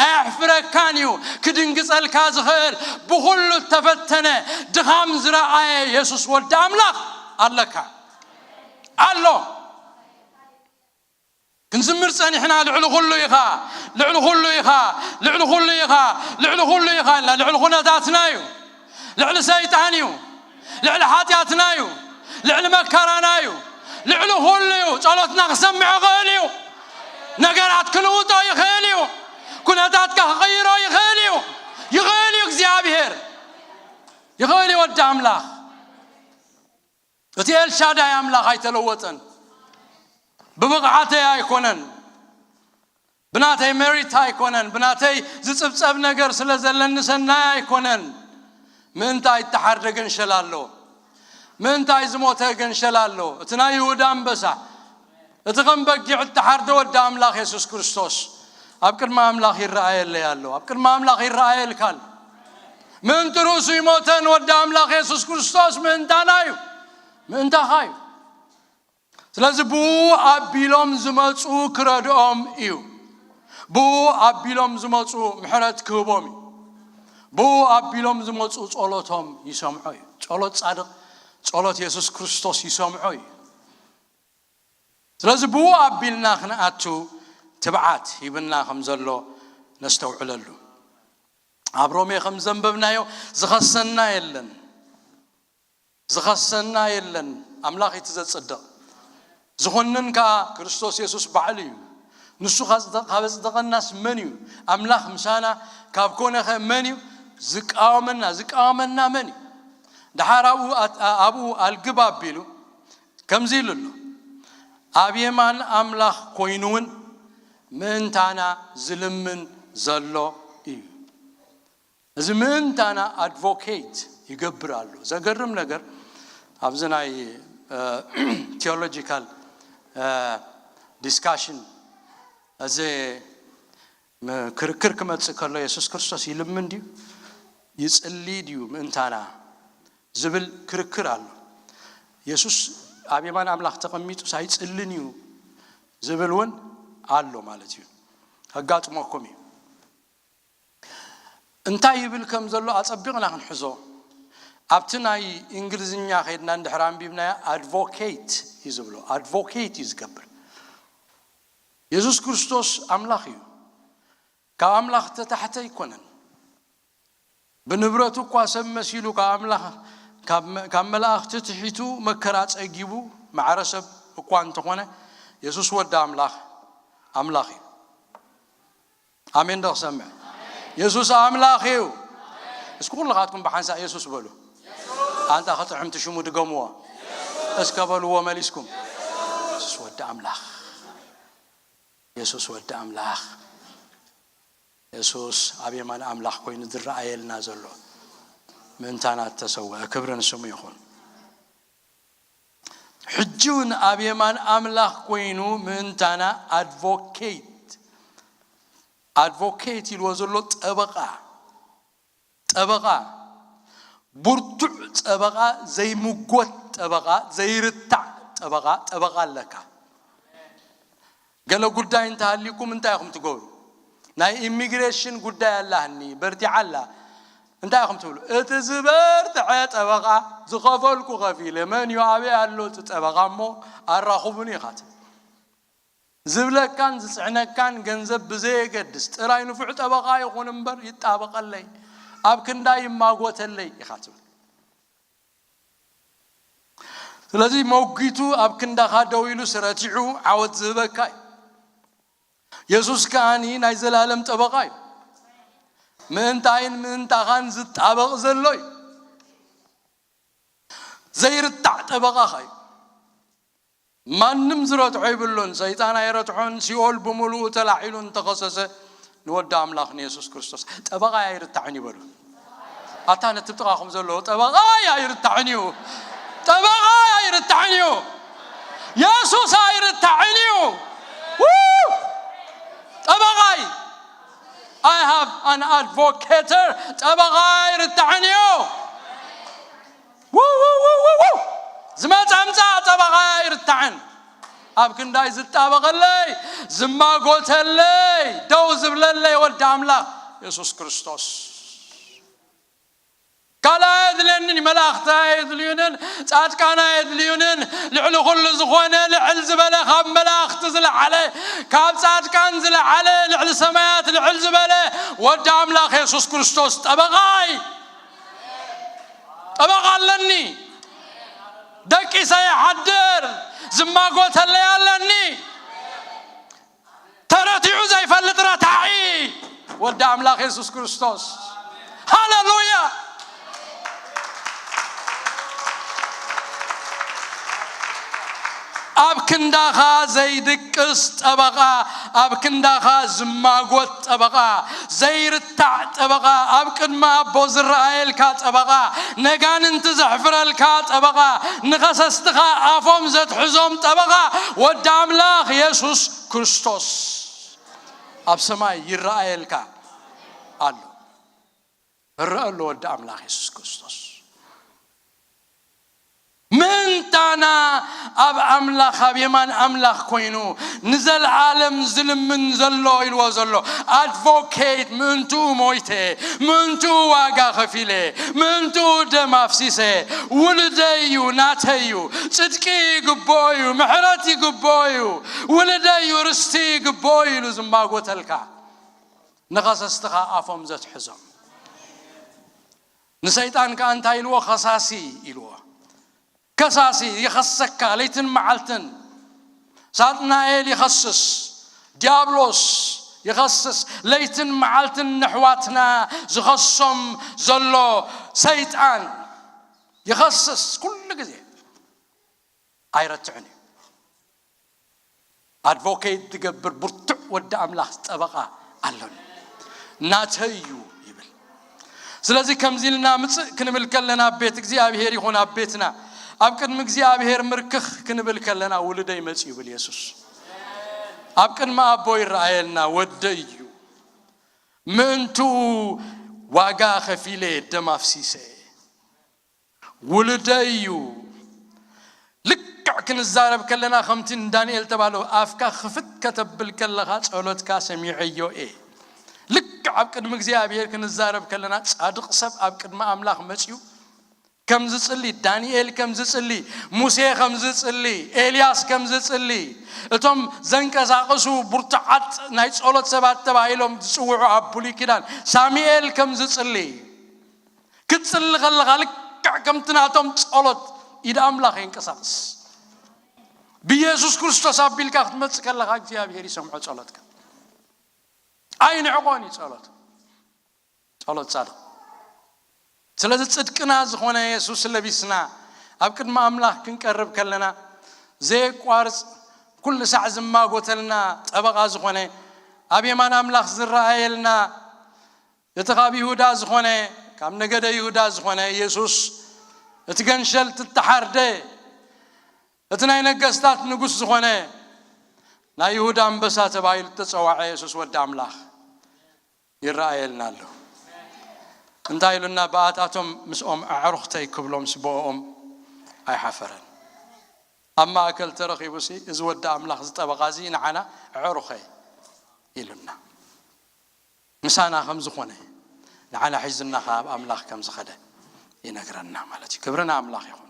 ኣየሕፍረካን እዩ። ክድንግጸልካ ዝኽእል ብኹሉ እተፈተነ ድኻም ዝረኣየ የሱስ ወዲ ኣምላኽ ኣለካ ኣሎ። ክንዝምር ጸኒሕና፣ ልዕሊ ኩሉ ኢኻ፣ ልዕሊ ኩሉ ኢኻ፣ ልዕሊ ኩሉ ኢኻ፣ ልዕሊ ኩሉ ኢኻ ኢልና። ልዕሊ ኩነታትና እዩ፣ ልዕሊ ሰይጣን እዩ፣ ልዕሊ ሓጢኣትና እዩ፣ ልዕሊ መከራና እዩ፣ ልዕሊ ኩሉ እዩ። ጸሎትና ክሰምዕ ይኽእል እዩ። ነገራት ክልውጦ ይኽእል እዩ። ኩነታትካ ክቕይሮ ይኽእል እዩ። ይኽእል እዩ እግዚኣብሔር። ይኽእል እዩ ወዲ ኣምላኽ። እቲ ኤልሻዳይ ኣምላኽ ኣይተለወጠን። ብብቕዓተይ ኣይኮነን፣ ብናተይ ሜሪት ኣይኮነን፣ ብናተይ ዝጽብጸብ ነገር ስለ ዘለኒ ሰናይ ኣይኮነን። ምእንታይ እተሓርደ ገንሸል ኣሎ፣ ምእንታይ ዝሞተ ገንሸል ኣሎ። እቲ ናይ ይሁዳ ኣንበሳ፣ እቲ ከም በጊዕ እተሓርደ ወዲ ኣምላኽ የሱስ ክርስቶስ ኣብ ቅድሚ ኣምላኽ ይረኣየለይ ኣሎ፣ ኣብ ቅድሚ ኣምላኽ ይረኣየልካ ኣሎ። ምእንቲ ርእሱ ይሞተ ንወዲ ኣምላኽ የሱስ ክርስቶስ ምእንታና እዩ፣ ምእንታኻ እዩ። ስለዚ ብኡ ኣቢሎም ዝመጹ ክረድኦም እዩ። ብኡ ኣቢሎም ዝመጹ ምሕረት ክህቦም እዩ። ብኡ ኣቢሎም ዝመጹ ጸሎቶም ይሰምዖ እዩ። ጸሎት ጻድቕ ጸሎት የሱስ ክርስቶስ ይሰምዖ እዩ። ስለዚ ብኡ ኣቢልና ክንኣቱ ትብዓት ሂብና ከም ዘሎ ነስተውዕለሉ። ኣብ ሮሜ ከም ዘንበብናዮ ዝኸሰና የለን፣ ዝኸሰና የለን። ኣምላኽ እቲ ዘጽድቕ፣ ዝኹንን ከኣ ክርስቶስ የሱስ ባዕሉ እዩ። ንሱ ካብ ኣጽደቐናስ መን እዩ? ኣምላኽ ምሳና ካብ ኮነኸ መን እዩ ዝቃወመና? ዝቃወመና መን እዩ? ደሓር ኣብኡ ኣት- ኣብኡ ኣልግብ ኣቢሉ ከምዚ ኢሉ ኣሎ፣ ኣብ የማን ኣምላኽ ኮይኑ እውን ምእንታና ዝልምን ዘሎ እዩ። እዚ ምእንታና ኣድቮኬት ይገብር ኣሎ። ዘገርም ነገር፣ ኣብዚ ናይ ቴዎሎጂካል ዲስካሽን፣ እዚ ክርክር ክመጽእ ከሎ፣ የሱስ ክርስቶስ ይልምን ድዩ ይጽሊ ድዩ ምእንታና ዝብል ክርክር ኣሎ። የሱስ ኣብ የማን ኣምላኽ ተቐሚጡስ ኣይጽልን እዩ ዝብል እውን ኣሎ ማለት እዩ። ከጋጥመኩም እዩ። እንታይ ይብል ከም ዘሎ ኣጸቢቕና ክንሕዞ። ኣብቲ ናይ እንግሊዝኛ ከይድና እንድሕር ኣንቢብናዮ፣ ኣድቮኬት እዩ ዝብሎ። ኣድቮኬት እዩ ዝገብር። የሱስ ክርስቶስ ኣምላኽ እዩ። ካብ ኣምላኽ ተታሕተ ኣይኮነን። ብንብረቱ እኳ ሰብ መሲሉ ካብ ኣምላኽ፣ ካብ መ- ካብ መላእኽቲ ትሒቱ መከራ ጸጊቡ ማዕረ ሰብ እኳ እንተኾነ፣ የሱስ ወዲ ኣምላኽ፣ ኣምላኽ እዩ። ኣሜን ዶ ክሰምዕ? የሱስ ኣምላኽ እዩ። እስኪ ኩልኻትኩም ብሓንሳእ የሱስ በሉ። ኣንታ ክጥዕምቲ ሽሙ ድገምዎ። እስከ በልዎ መሊስኩም። የሱስ ወዲ ኣምላኽ። የሱስ ወዲ ኣምላኽ። የሱስ ኣብ የማን ኣምላኽ ኮይኑ ዝረኣየልና ዘሎ ምእንታና እተሰወአ፣ ክብሪ ንስሙ ይኹን። ሕጂ እውን ኣብ የማን ኣምላኽ ኮይኑ ምእንታና ኣድቮኬት፣ ኣድቮኬት ኢልዎ ዘሎ ጠበቓ፣ ጠበቓ፣ ብርቱዕ ጠበቓ፣ ዘይምጎት ጠበቓ፣ ዘይርታዕ ጠበቓ፣ ጠበቓ ኣለካ። ገለ ጉዳይ እንተሃሊኩም እንታይ ኢኹም ትገብሩ? ናይ ኢሚግሬሽን ጉዳይ ኣላህኒ፣ በርቲዓ ኣላ። እንታይ ኢኹም ትብሉ? እቲ ዝበርትዐ ጠበቓ ዝኸፈልኩ ከፊለ፣ መን እዩ፣ ኣበይ ኣሎ እቲ ጠበቓ እሞ ኣራኽቡኒ ኢኻ ትብል። ዝብለካን ዝጽዕነካን ገንዘብ ብዘየገድስ፣ ጥራይ ንፉዕ ጠበቓ ይኹን እምበር ይጣበቐለይ፣ ኣብ ክንዳይ ይማጎተለይ ኢኻ ትብል። ስለዚ መጒቱ ኣብ ክንዳኻ ደው ኢሉስ ረቲዑ ዓወት ዝህበካ እዩ። የሱስ ከኣኒ ናይ ዘላለም ጠበቓ እዩ። ምእንታይን ምእንታኻን ዝጣበቕ ዘሎ እዩ። ዘይርታዕ ጠበቓኻ እዩ። ማንም ዝረትዖ ይብሉን፣ ሰይጣን ኣይረትዖን። ሲኦል ብምሉኡ ተላዒሉ እንተኸሰሰ ንወዲ ኣምላኽ ንየሱስ ክርስቶስ ጠበቓይ ኣይርታዕን ይበሉ። ኣታ ነቲ ጥቓኹም ዘለዎ ጠበቓይ ኣይርታዕን እዩ፣ ጠበቓይ ኣይርታዕን እዩ፣ የሱስ ኣይርታዕን እዩ። ው! ጠበቓይ፣ I have an advocator፣ ጠበቓይ ኣይርታዕን እዩ። ው፣ ው፣ ው፣ ው፣ ው። ዝመጻ ምጻ ጠበቓ ኣይርታዕን። ኣብ ክንዳይ ዝጣበቐለይ፣ ዝማጎተለይ፣ ደው ዝብለለይ ወዲ ኣምላኽ የሱስ ክርስቶስ። ካልእ ኣየድልየንን፣ መላእኽቲ ኣየድልዩንን፣ ጻድቃን ኣየድልዩንን። ልዕሊ ኩሉ ዝኾነ፣ ልዕል ዝበለ፣ ካብ መላእኽቲ ዝለዓለ፣ ካብ ጻድቃን ዝለዓለ፣ ልዕሊ ሰማያት ልዕል ዝበለ ወዲ ኣምላኽ የሱስ ክርስቶስ ጠበቓይ። ጠበቓ ኣለኒ። ደቂሰ ይሓድር፣ ዝማጎተለይ ኣለኒ። ተረቲዑ ዘይፈልጥ ረታዒ ወዲ ኣምላኽ የሱስ ክርስቶስ። ሃሌሉያ! ኣብ ክንዳኻ ዘይድቅስ ጠበቓ፣ ኣብ ክንዳኻ ዝማጎት ጠበቓ፣ ዘይርታዕ ጠበቓ፣ ኣብ ቅድሚ ኣቦ ዝረኣየልካ ጠበቓ፣ ነጋንንቲ ዘሕፍረልካ ጠበቓ፣ ንኸሰስትኻ ኣፎም ዘትሕዞም ጠበቓ ወዲ ኣምላኽ የሱስ ክርስቶስ ኣብ ሰማይ ይረኣየልካ ኣሎ። እረአ ኣሎ ወዲ ኣምላኽ የሱስ ክርስቶስ። ምን ምእንታና ኣብ ኣምላኽ፣ ኣብ የማን ኣምላኽ ኮይኑ ንዘለዓለም ዝልምን ዘሎ ኢልዎ ዘሎ። ኣድቮኬት፣ ምእንትኡ ሞይተ፣ ምእንትኡ ዋጋ ከፊለ፣ ምእንትኡ ደም ኣፍሲሰ። ውልደይ እዩ፣ ናተይ እዩ፣ ጽድቂ ይግብኦ እዩ፣ ምሕረት ይግብኦ እዩ፣ ውልደይ እዩ፣ ርስቲ ይግብኦ እዩ ኢሉ ዝማጎተልካ፣ ንኸሰስትኻ ኣፎም ዘትሕዞም። ንሰይጣን ከኣ እንታይ ኢልዎ? ከሳሲ ኢልዎ። ከሳሲ ይኸሰካ ለይትን መዓልትን። ሳጥናኤል ይኸስስ፣ ዲያብሎስ ይኸስስ ለይትን መዓልትን። ነሕዋትና ዝኸሶም ዘሎ ሰይጣን ይኸስስ ኩሉ ግዜ፣ ኣይረትዕን እዩ። ኣድቮኬት ዝገብር ብርቱዕ ወዲ ኣምላኽ ጠበቓ ኣሎኒ፣ ናተይ እዩ ይብል። ስለዚ ከምዚ ኢልና ምጽእ ክንብል ከለና፣ ኣብ ቤት እግዚኣብሔር ይኹን ኣብ ቤትና፣ ኣብ ቅድሚ እግዚኣብሔር ምርክኽ ክንብል ከለና፣ ውሉደይ መጽእ ይብል የሱስ። ኣብ ቅድሚ ኣቦ ይረኣየልና፣ ወደይ እዩ፣ ምእንትኡ ዋጋ ከፊለ፣ ደም ኣፍሲሰ። ውሉደይ እዩ። ልክዕ ክንዛረብ ከለና ከምቲ ንዳንኤል ተባህለ፣ ኣፍካ ክፍት ከተብል ከለኻ ጸሎትካ ሰሚዐዮ እየ። ልክዕ ኣብ ቅድሚ እግዚኣብሔር ክንዛረብ ከለና፣ ጻድቕ ሰብ ኣብ ቅድሚ ኣምላኽ መጺኡ ከም ዝጽሊ፣ ዳንኤል ከም ዝጽሊ፣ ሙሴ ከም ዝጽሊ፣ ኤልያስ ከም ዝጽሊ፣ እቶም ዘንቀሳቕሱ ብርቱዓት ናይ ጸሎት ሰባት ተባሂሎም ዝጽውዑ ኣብ ብሉይ ኪዳን ሳሙኤል ከም ዝጽሊ፣ ክትጽሊ ከለኻ ልክዕ ከምቲ ናቶም ጸሎት ኢድ ኣምላኽ የንቀሳቕስ። ብኢየሱስ ክርስቶስ ኣቢልካ ክትመጽእ ከለኻ እግዚኣብሔር ይሰምዖ ጸሎትካ። ኣይንዕቆን እዩ ጸሎት፣ ጸሎት ጻድቕ። ስለዚ ጽድቅና ዝኾነ የሱስ ለቢስና ኣብ ቅድሚ ኣምላኽ ክንቀርብ ከለና፣ ዘየቋርጽ ኩሉ ሳዕ ዝማጎተልና ጠበቓ ዝኾነ፣ ኣብ የማን ኣምላኽ ዝረኣየልና፣ እቲ ካብ ይሁዳ ዝኾነ፣ ካብ ነገደ ይሁዳ ዝኾነ የሱስ፣ እቲ ገንሸል እተሓርደ፣ እቲ ናይ ነገስታት ንጉስ ዝኾነ፣ ናይ ይሁዳ ኣንበሳ ተባሂሉ እተጸውዐ የሱስ ወዲ ኣምላኽ ይረኣየልና ኣሎ። እንታይ ኢሉና? ብኣታቶም ምስኦም ኣዕሩኽተይ ክብሎም ስብኦም ኣይሓፈረን። ኣብ ማእከል ተረኺቡሲ፣ እዚ ወዲ ኣምላኽ፣ እዚ ጠበቓ እዚ ንዓና ኣዕሩኸይ ኢሉና። ምሳና ከም ዝኾነ፣ ንዓና ሒዙና ከኣ ኣብ ኣምላኽ ከም ዝኸደ ይነግረና ማለት እዩ። ክብሪ ንኣምላኽ ይኹን።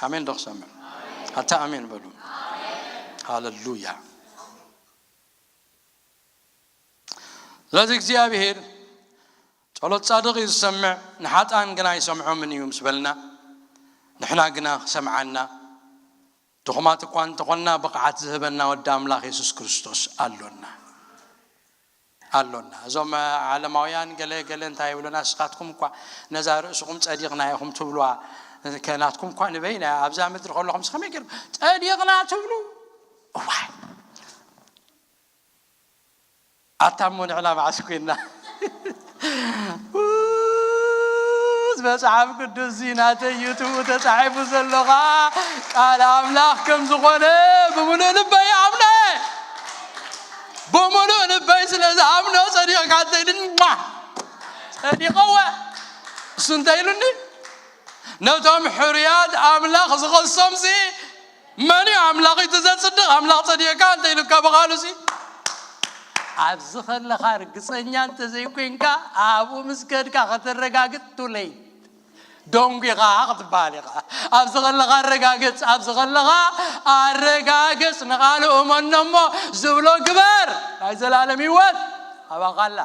ኣሜን ዶ ክሰምዕ? ኣታ ኣሜን በሉ። ሃሌሉያ። ስለዚ እግዚኣብሔር ጸሎት ጻድቕ እዩ ዝሰምዕ፣ ንሓጥኣን ግና ኣይሰምዖምን እዩ ምስ በልና፣ ንሕና ግና ክሰምዓና፣ ድኹማት እኳ እንተኾንና፣ ብቕዓት ዝህበና ወዲ ኣምላኽ የሱስ ክርስቶስ ኣሎና። ኣሎና። እዞም ዓለማውያን ገለ ገለ እንታይ ይብሉና? ንስኻትኩም እኳ ነዛ ርእስኹም ጸዲቕና ኢኹም ትብሉዋ፣ ከ ናትኩም እኳ ንበይና ኣብዛ ምድሪ ከለኹም፣ ከመይ ገይርኩም ጸዲቕና ትብሉ? እዋይ! ኣታ እሞ ንዕና መዓስ ኮይንና? ውዝ መጽሓፍ ቅዱስ እዚ ናተይ እዩ፣ ትብኡ ተጻሒፉ ዘሎ ኸኣ ቃል ኣምላኽ ከም ዝኾነ ብምሉእ ልበይ ይኣምኖ እየ። ብምሉእ ልበይ ስለ ዝኣምኖ፣ ጸዲቕካ እንተ ኢሉኒ፣ ማ! ጸዲቐወ። እሱ እንተ ኢሉኒ፣ ነቶም ሕሩያት ኣምላኽ ዝኸሶምሲ፣ መን እዩ ኣምላኽ እቲ ዘጽድቕ? ኣምላኽ ጸዲቕካ እንተ ኢሉካ ብቓሉ ሲ፣ ኣብዚ ከለኻ ርግጸኛ እንተ ዘይኮይንካ፣ ኣብኡ ምስ ከድካ ከተረጋግጽ too late። ደንጒኻ ክትበሃል ኢኻ። ኣብዚ ከለኻ ኣረጋግጽ፣ ኣብዚ ከለኻ ኣረጋግጽ፣ ንቓሉ እመኖ እሞ ዝብሎ ግበር። ናይ ዘላለም ህይወት ኣባኻ ኣላ።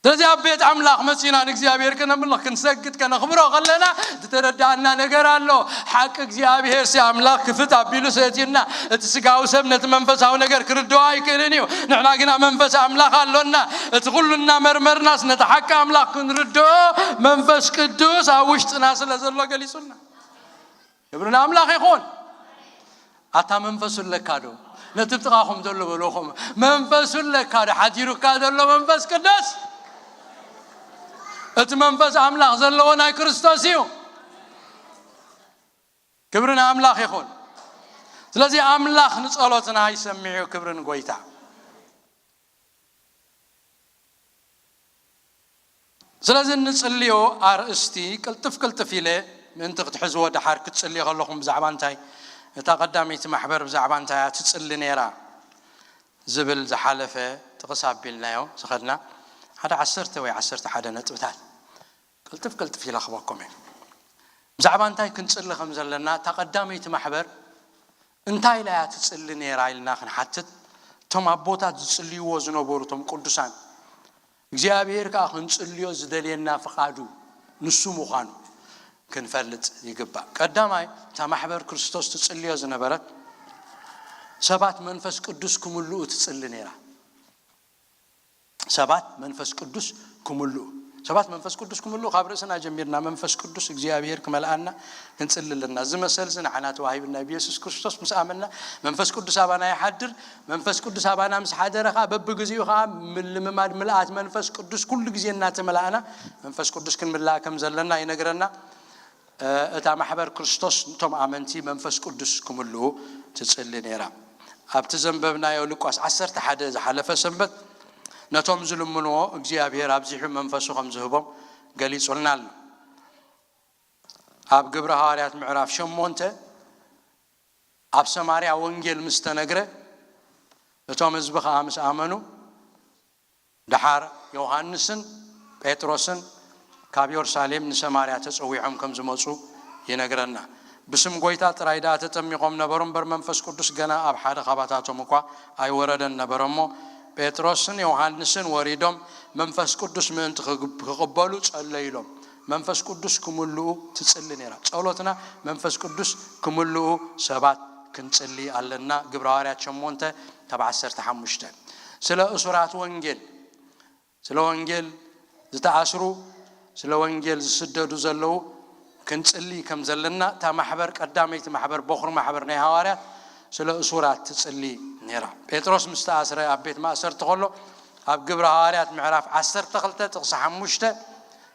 ስለዚ ኣብ ቤት ኣምላኽ መጺና ንእግዚኣብሔር ከነምልኽ፣ ክንሰግድ፣ ከነኽብሮ ከለና ዝተረዳእና ነገር ኣሎ። ሓቂ እግዚኣብሔር ሲ ኣምላኽ ክፍት ኣቢሉ ሰትዩና። እቲ ስጋዊ ሰብ ነቲ መንፈሳዊ ነገር ክርድኦ ኣይክእልን እዩ። ንሕና ግና መንፈስ ኣምላኽ ኣሎና። እቲ ኩሉ እናመርመርናስ ነቲ ሓቂ ኣምላኽ ክንርድኦ መንፈስ ቅዱስ ኣብ ውሽጥና ስለ ዘሎ ገሊጹና። ክብሪ ንኣምላኽ ይኹን። ኣታ መንፈሱ ኣለካ ዶ? ነቲ ብጥቓኹም ዘሎ በልኹም፣ መንፈሱ ኣለካ ዶ? ሓዲሩካ ዘሎ መንፈስ ቅዱስ፣ እቲ መንፈስ ኣምላኽ ዘለዎ ናይ ክርስቶስ እዩ። ክብሪ ንኣምላኽ ይኹን። ስለዚ ኣምላኽ ንጸሎትና ይሰምዕ እዩ። ክብሪ ንጎይታ። ስለዚ እንጽልዮ ኣርእስቲ ቅልጥፍ ቅልጥፍ ኢለ ምእንቲ ክትሕዝዎ፣ ደሓር ክትጽልዮ ከለኹም ብዛዕባ እንታይ፣ እታ ቀዳመይቲ ማሕበር ብዛዕባ እንታይ እያ ትጽሊ ነይራ ዝብል ዝሓለፈ ጥቕስ ኣቢልናዮ ዝኸድና ሓደ ዓሰርተ ወይ ዓሰርተ ሓደ ነጥብታት ቅልጥፍ ቅልጥፍ ኢለ ክበኩም እየ። ብዛዕባ እንታይ ክንጽሊ ከም ዘለና፣ እታ ቀዳመይቲ ማሕበር እንታይ ኢላ እያ ትጽሊ ነይራ ኢልና ክንሓትት፣ እቶም ኣቦታት ዝጽልይዎ ዝነበሩ እቶም ቅዱሳን፣ እግዚኣብሔር ከኣ ክንጽልዮ ዝደልየና ፍቓዱ ንሱ ምዃኑ ክንፈልጥ ይግባእ። ቀዳማይ፣ እታ ማሕበር ክርስቶስ ትጽልዮ ዝነበረት ሰባት መንፈስ ቅዱስ ክምልኡ ትጽሊ ነይራ። ሰባት መንፈስ ቅዱስ ክምልኡ፣ ሰባት መንፈስ ቅዱስ ክምልኡ፣ ካብ ርእስና ጀሚርና መንፈስ ቅዱስ እግዚኣብሔር ክመልኣና ክንጽሊ ኣለና። እዚ መሰል እዚ ንዓና ተዋሂብና፣ ብየሱስ ክርስቶስ ምስ ኣመንና መንፈስ ቅዱስ ኣባና ይሓድር። መንፈስ ቅዱስ ኣባና ምስ ሓደረ ከኣ በብግዜኡ ከኣ ምልምማድ ምልኣት መንፈስ ቅዱስ ኩሉ ግዜ እናተመላእና መንፈስ ቅዱስ ክንምላእ ከም ዘለና ይነግረና። እ፣ እታ ማሕበር ክርስቶስ ነቶም ኣመንቲ መንፈስ ቅዱስ ክምልኡ ትጽሊ ነይራ። ኣብቲ ዘንበብናዮ ሉቃስ ዓሰርተ ሓደ ዝሓለፈ ሰንበት ነቶም ዝልምንዎ እግዚኣብሔር ኣብዚሑ መንፈሱ ከም ዝህቦም ገሊጹልና ኣሎ። ኣብ ግብረ ሃዋርያት ምዕራፍ ሸሞንተ ኣብ ሰማርያ ወንጌል ምስ ተነግረ፣ እቶም ህዝቢ ኸኣ ምስ ኣመኑ፣ ደሓር ዮሃንስን ጴጥሮስን ካብ የሩሳሌም ንሰማርያ ተጸዊዖም ከም ዝመጹ ይነግረና። ብስም ጐይታ ጥራይ ደኣ ተጠሚቖም ነበሩ እምበር፣ መንፈስ ቅዱስ ገና ኣብ ሓደ ኻባታቶም እኳ ኣይወረደን ነበረ። እሞ ጴጥሮስን ዮሃንስን ወሪዶም መንፈስ ቅዱስ ምእንቲ ክግ-፣ ክቕበሉ ጸለዩ ኢሎም። መንፈስ ቅዱስ ክምልኡ ትጽሊ ነይራ። ጸሎትና መንፈስ ቅዱስ ክምልኡ ሰባት ክንጽሊ ኣለና። ግብረ ሃዋርያት ሸሞንተ ካብ ዓሰርተ ሓሙሽተ። ስለ እሱራት ወንጌል፣ ስለ ወንጌል ዝተኣስሩ፣ ስለ ወንጌል ዝስደዱ ዘለዉ ክንጽሊ ከም ዘለና፣ እታ ማሕበር፣ ቀዳመይቲ ማሕበር፣ ቦኽሪ ማሕበር ናይ ሃዋርያት ስለ እሱራት ትጽሊ ነይራ። ጴጥሮስ ምስ ተኣስረ ኣብ ቤት ማእሰርቲ ከሎ፣ ኣብ ግብረ ሃዋርያት ምዕራፍ ዓሰርተ ክልተ ጥቕሲ ሓሙሽተ፣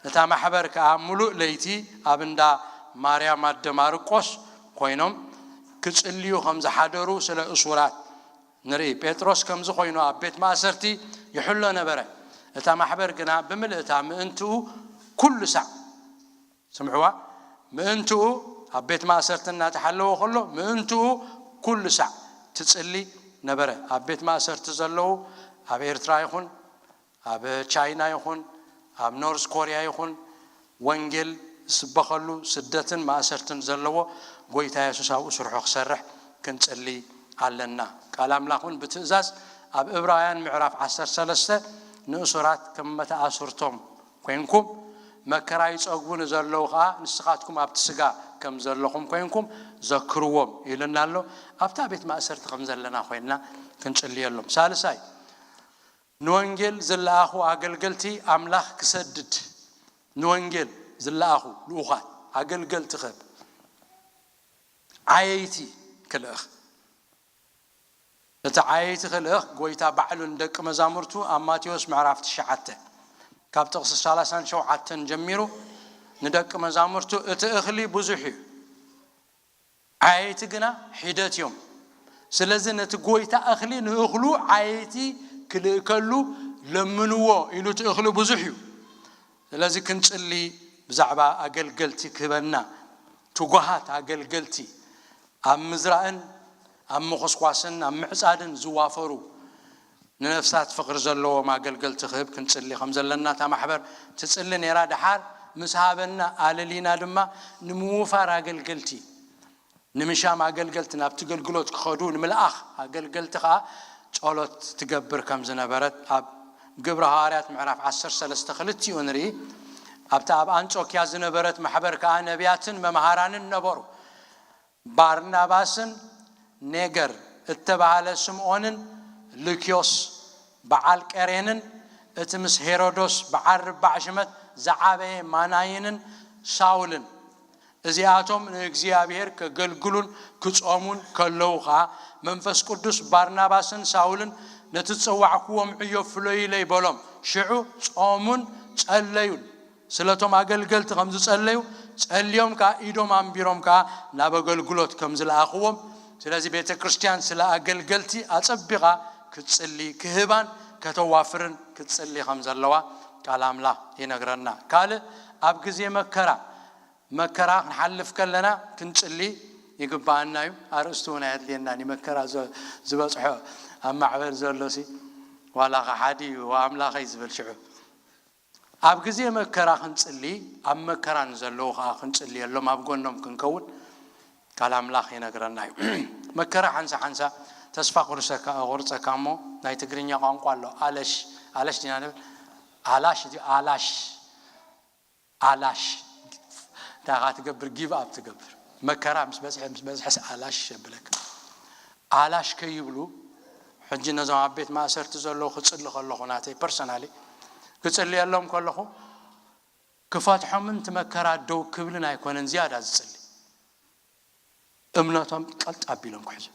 እታ ማሕበር ከኣ ምሉእ ለይቲ ኣብ እንዳ ማርያም ኣደ ማርቆስ ኮይኖም ክጽልዩ ከም ዝሓደሩ ስለ እሱራት ንርኢ። ጴጥሮስ ከምዚ ኮይኑ ኣብ ቤት ማእሰርቲ ይሕሎ ነበረ። እታ ማሕበር ግና ብምልእታ ምእንትኡ ኩሉ ሳዕ፣ ስምዕዋ፣ ምእንትኡ ኣብ ቤት ማእሰርቲ እናተሓለወ ከሎ ምእንትኡ ኩሉ ሳዕ ትጽሊ ነበረ። ኣብ ቤት ማእሰርቲ ዘለዉ፣ ኣብ ኤርትራ ይኹን ኣብ ቻይና ይኹን ኣብ ኖርዝ ኮርያ ይኹን ወንጌል ዝስበኸሉ ስደትን ማእሰርትን ዘለዎ ጐይታ የሱስ ኣብኡ ስርሑ ክሰርሕ ክንጽሊ ኣለና። ቃል ኣምላኽ እውን ብትእዛዝ ኣብ ዕብራውያን ምዕራፍ ዓሰርተ ሰለስተ ንእሱራት ከም መተኣስርቶም ኮይንኩም መከራ ይጸግቡ ንዘለዉ ኸኣ ንስኻትኩም ኣብቲ ስጋ ከም ዘለኹም ኮይንኩም ዘክርዎም ኢሉና ኣሎ። ኣብታ ቤት ማእሰርቲ ከም ዘለና ኮይንና ክንጽልየሎም። ሳልሳይ፣ ንወንጌል ዝለኣኹ ኣገልገልቲ ኣምላኽ ክሰድድ፣ ንወንጌል ዝለኣኹ ልኡኻት ኣገልገልቲ ክህብ፣ ዓየይቲ ክልእኽ። እቲ ዓየይቲ ክልእኽ ጐይታ ባዕሉ ንደቂ መዛሙርቱ ኣብ ማቴዎስ ምዕራፍ ትሽዓተ ካብ ጥቕሲ ሰላሳን ሸውዓተን ጀሚሩ ንደቂ መዛሙርቱ፣ እቲ እኽሊ ብዙሕ እዩ፣ ዓየይቲ ግና ሒደት እዮም። ስለዚ ነቲ ጐይታ እኽሊ ንእኽሉ ዓየይቲ ክልእከሉ ለምንዎ ኢሉ፣ እቲ እኽሊ ብዙሕ እዩ። ስለዚ ክንጽሊ ብዛዕባ ኣገልገልቲ ክህበና፣ ትጉሃት ኣገልገልቲ ኣብ ምዝራእን ኣብ ምኹስኳስን ኣብ ምዕጻድን ዝዋፈሩ ንነፍሳት ፍቕሪ ዘለዎም ኣገልገልቲ ክህብ ክንጽሊ ከም ዘለና እታ ማሕበር ትጽሊ ነይራ። ደሓር ምስ ሃበና ኣለሊና ድማ ንምውፋር ኣገልገልቲ፣ ንምሻም ኣገልገልቲ ናብቲ ኣገልግሎት ክኸዱ ንምልኣኽ ኣገልገልቲ ኸኣ ጸሎት ትገብር ከም ዝነበረት ኣብ ግብረ ሃዋርያት ምዕራፍ ዓሰርተ ሰለስተ ክልቲኡ ንርኢ። ኣብታ ኣብ ኣንጾክያ ዝነበረት ማሕበር ከኣ ነቢያትን መምሃራንን ነበሩ። ባርናባስን ኔገር እተባህለ ስምዖንን ሉክዮስ በዓል ቀሬንን እቲ ምስ ሄሮዶስ በዓል ርባዕ ሽመት ዝዓበየ ማናይንን ሳውልን፣ እዚኣቶም ንእግዚኣብሔር ከገልግሉን ክጾሙን ከለዉ ኸኣ መንፈስ ቅዱስ ባርናባስን ሳውልን ነቲ ዝጸዋዕክዎም ዕዮ ፍለዩለይ በሎም። ሽዑ ጾሙን ጸለዩን። ስለቶም ኣገልገልቲ ከም ዝጸለዩ ጸልዮም ከኣ ኢዶም ኣንቢሮም ከኣ ናብ ኣገልግሎት ከም ዝለኣኽዎም። ስለዚ ቤተ ክርስቲያን ስለ ኣገልገልቲ ኣጸቢቓ ክትጽሊ፣ ክህባን ከተዋፍርን ክትጽሊ ከም ዘለዋ ቃል ኣምላኽ ይነግረና። ካልእ ኣብ ግዜ መከራ፣ መከራ ክንሓልፍ ከለና ክንጽሊ ይግባኣና እዩ። ኣርእስቱ እውን ኣየድልየናን እዩ። መከራ ዘ-፣ ዝበጽሖ ኣብ ማዕበል ዘሎሲ ዋላ ከሓዲ እዩ ኣምላኸይ ዝብል ሽዑ። ኣብ ግዜ መከራ ክንጽሊ፣ ኣብ መከራ ንዘለዉ ከኣ ክንጽልየሎም፣ ኣብ ጎኖም ክንከውን ቃል ኣምላኽ ይነግረና እዩ። መከራ ሓንሳ ሓንሳ ተስፋ ቁርሰካ፣ ቁርጸካ እሞ ናይ ትግርኛ ቋንቋ ኣሎ። ኣለሽ፣ ኣለሽ ዲና ንብል? ኣላሽ ድዩ? ኣላሽ፣ ኣላሽ። እንታይ ኻ ትገብር? ጊቭ ኣፕ ትገብር። መከራ ምስ በዝሐ፣ ምስ በዝሐስ ኣላሽ የብለካ። ኣላሽ ከይብሉ፣ ሕጂ ነዞም ኣብ ቤት ማእሰርቲ ዘለዉ ክጽሊ ከለኹ፣ ናተይ ፐርሰናሊ ክጽልየሎም ከለኹ፣ ክፈትሖምን እቲ መከራ ደው ክብልን ኣይኮነን ዝያዳ ዝጽሊ። እምነቶም ቀጥ ኣቢሎም ክሕዙ።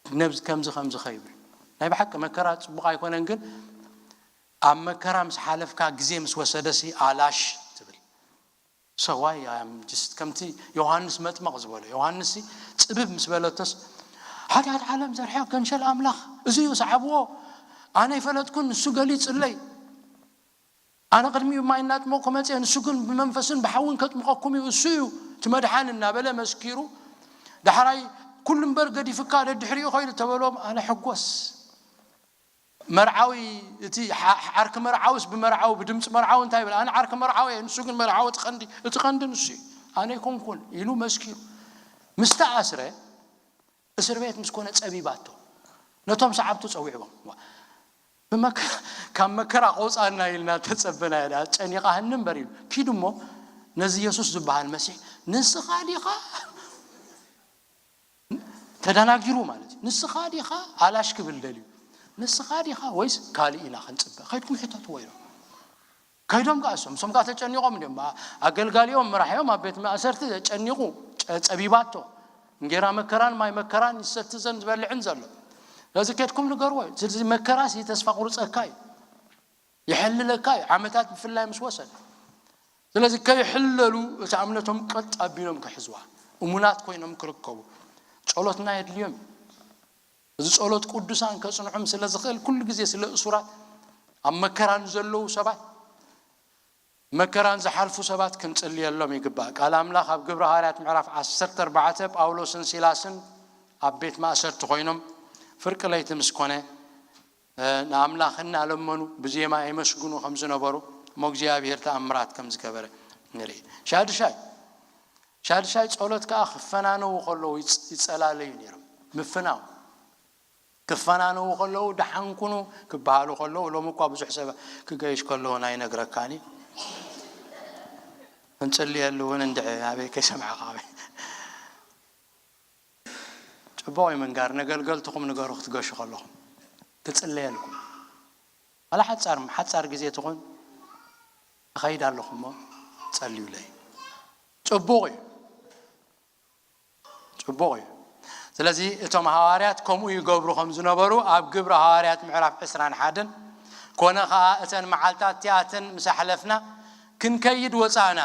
ነብዚ ከምዚ ከምዚ ከይብል። ናይ ብሓቂ መከራ ጽቡቕ ኣይኮነን፣ ግን ኣብ መከራ ምስ ሓለፍካ፣ ግዜ ምስ ወሰደሲ ኣላሽ ትብል። ሰዋይ ኣም ጅስት ከምቲ ዮሃንስ መጥመቕ ዝበሎ። ዮሃንስሲ ጽብብ ምስ በለቶስ፣ "ሓጢኣት ዓለም ዘርሕያ ገንሸል ኣምላኽ፣ እዚ እዩ፣ ሰዓብዎ። ኣነ ኣይፈለጥኩን፣ ንሱ ገሊጽለይ። ኣነ ቅድሚኡ ብማይ እናጥመቕኩ መጽየ፣ ንሱ ግን ብመንፈስን ብሓውን ከጥምቐኩም እዩ። እሱ እዩ እቲ መድሓኒ" እናበለ መስኪሩ፣ ዳሕራይ "ኩሉ እምበር ገዲፍካ ደድሕሪኡ ኸይዱ" ተበሎም፣ ኣነ ሕጎስ። መርዓዊ፣ እቲ ሓ-፣ ዓርኪ መርዓውስ ብመርዓዊ፣ ብድምፂ መርዓዊ እንታይ ይብል? "ኣነ ዓርኪ መርዓዊ እየ፣ ንሱ ግን መርዓዊ እቲ ቀንዲ፣ እቲ ቀንዲ ንሱ እዩ፣ ኣነ ኣይኮንኩን" ኢሉ መስኪሩ። ምስ ተኣስረ፣ እስር ቤት ምስ ኮነ ጸቢባቶ። ነቶም ሰዓብቱ ጸዊዕዎም። ዋ፣ ብመከራ፣ ካብ መከራ ከውጻና ኢልና ተጸበናዮ ደኣ፣ ጨኒቓ ህኒ እምበር ኢሉ። ኪዱ እሞ ነዚ የሱስ ዝበሃል መሲሕ፣ "ንስኻ ዲኻ?" ተደናጊሩ ማለት እዩ። "ንስኻ ዲኻ?" ኣላሽ ክብል ደልዩ። "ንስኻ ዲኻ ወይስ ካልእ ኢና ክንጽበ? ከይድኩም ሕተትዎ" ኢሎም። ከይዶም ከኣ እሶም፣ እሶም ከኣ ተጨኒቖም እንድዮም። ኣ-፣ ኣገልጋሊኦም፣ መራሒኦም ኣብ ቤት ማእሰርቲ ተጨኒቑ፣ ጨ-፣ ጸቢባቶ። እንጌራ መከራን ማይ መከራን ይሰቲ ዘን ዝበልዕን ዘሎ። ስለዚ ከድኩም ንገርዎ እዩ። ስለዚ መከራሲ ተስፋ ቁርጸካ እዩ። ይሕልለካ እዩ። ዓመታት ብፍላይ ምስ ወሰደ። ስለዚ ከይሕለሉ እቲ እምነቶም ቀጥ ኣቢሎም ክሕዝዋ፣ እሙናት ኮይኖም ክርከቡ ጸሎትና የድልዮም እዩ። እዚ ጸሎት ቅዱሳን ከጽንዖም ስለ ዝኽእል፣ ኩሉ ግዜ ስለ እሱራት፣ ኣብ መከራ ንዘለዉ ሰባት፣ መከራን ዝሓልፉ ሰባት ክንጽልየሎም ይግባእ። ቃል ኣምላኽ ኣብ ግብረ ሃዋርያት ምዕራፍ ዓሰርተ ኣርባዕተ፣ ጳውሎስን ሲላስን ኣብ ቤት ማእሰርቲ ኮይኖም ፍርቂ ለይቲ ምስ ኮነ፣ እ፣ ንኣምላኽ እናለመኑ ብዜማ የመስግኑ ከም ዝነበሩ፣ እሞ እግዚኣብሔር ተኣምራት ከም ዝገበረ ንርኢ። ሻድሻይ፣ ሻድሻይ ጸሎት ከኣ ክፈናነዉ ከለዉ ይጽ-፣ ይጸላለዩ ነይሮም። ምፍናው። ክፈናነዉ ከለዉ ደሓን ኩኑ ክበሃሉ ከለዉ፣ ሎሚ እኳ ብዙሕ ሰብ ክገይሽ ከለዉ ኣይነግረካን እዩ። ክንጽልየሉ እውን እንድዒ ኣበይ ከይሰማዕካ ኣበይ። ጽቡቕ እዩ ምንጋር፣ ነገልገልትኹም ንገሩ ክትገሹ ከለኹም። ክጽለየልኩም። ዋላ ሓጻር፣ ሓጻር ግዜ ትኹን፣ እኸይድ ኣለኹ እሞ ጸልዩለይ። ጽቡቕ እዩ። ጽቡቕ እዩ። ስለዚ እቶም ሃዋርያት ከምኡ ይገብሩ ከም ዝነበሩ ኣብ ግብሪ ሃዋርያት ምዕራፍ ዕስራን ሓደን፣ ኮነ ኸኣ እተን መዓልታት እቲኣተን ምስ ኣሕለፍና፣ ክንከይድ ወጻእና።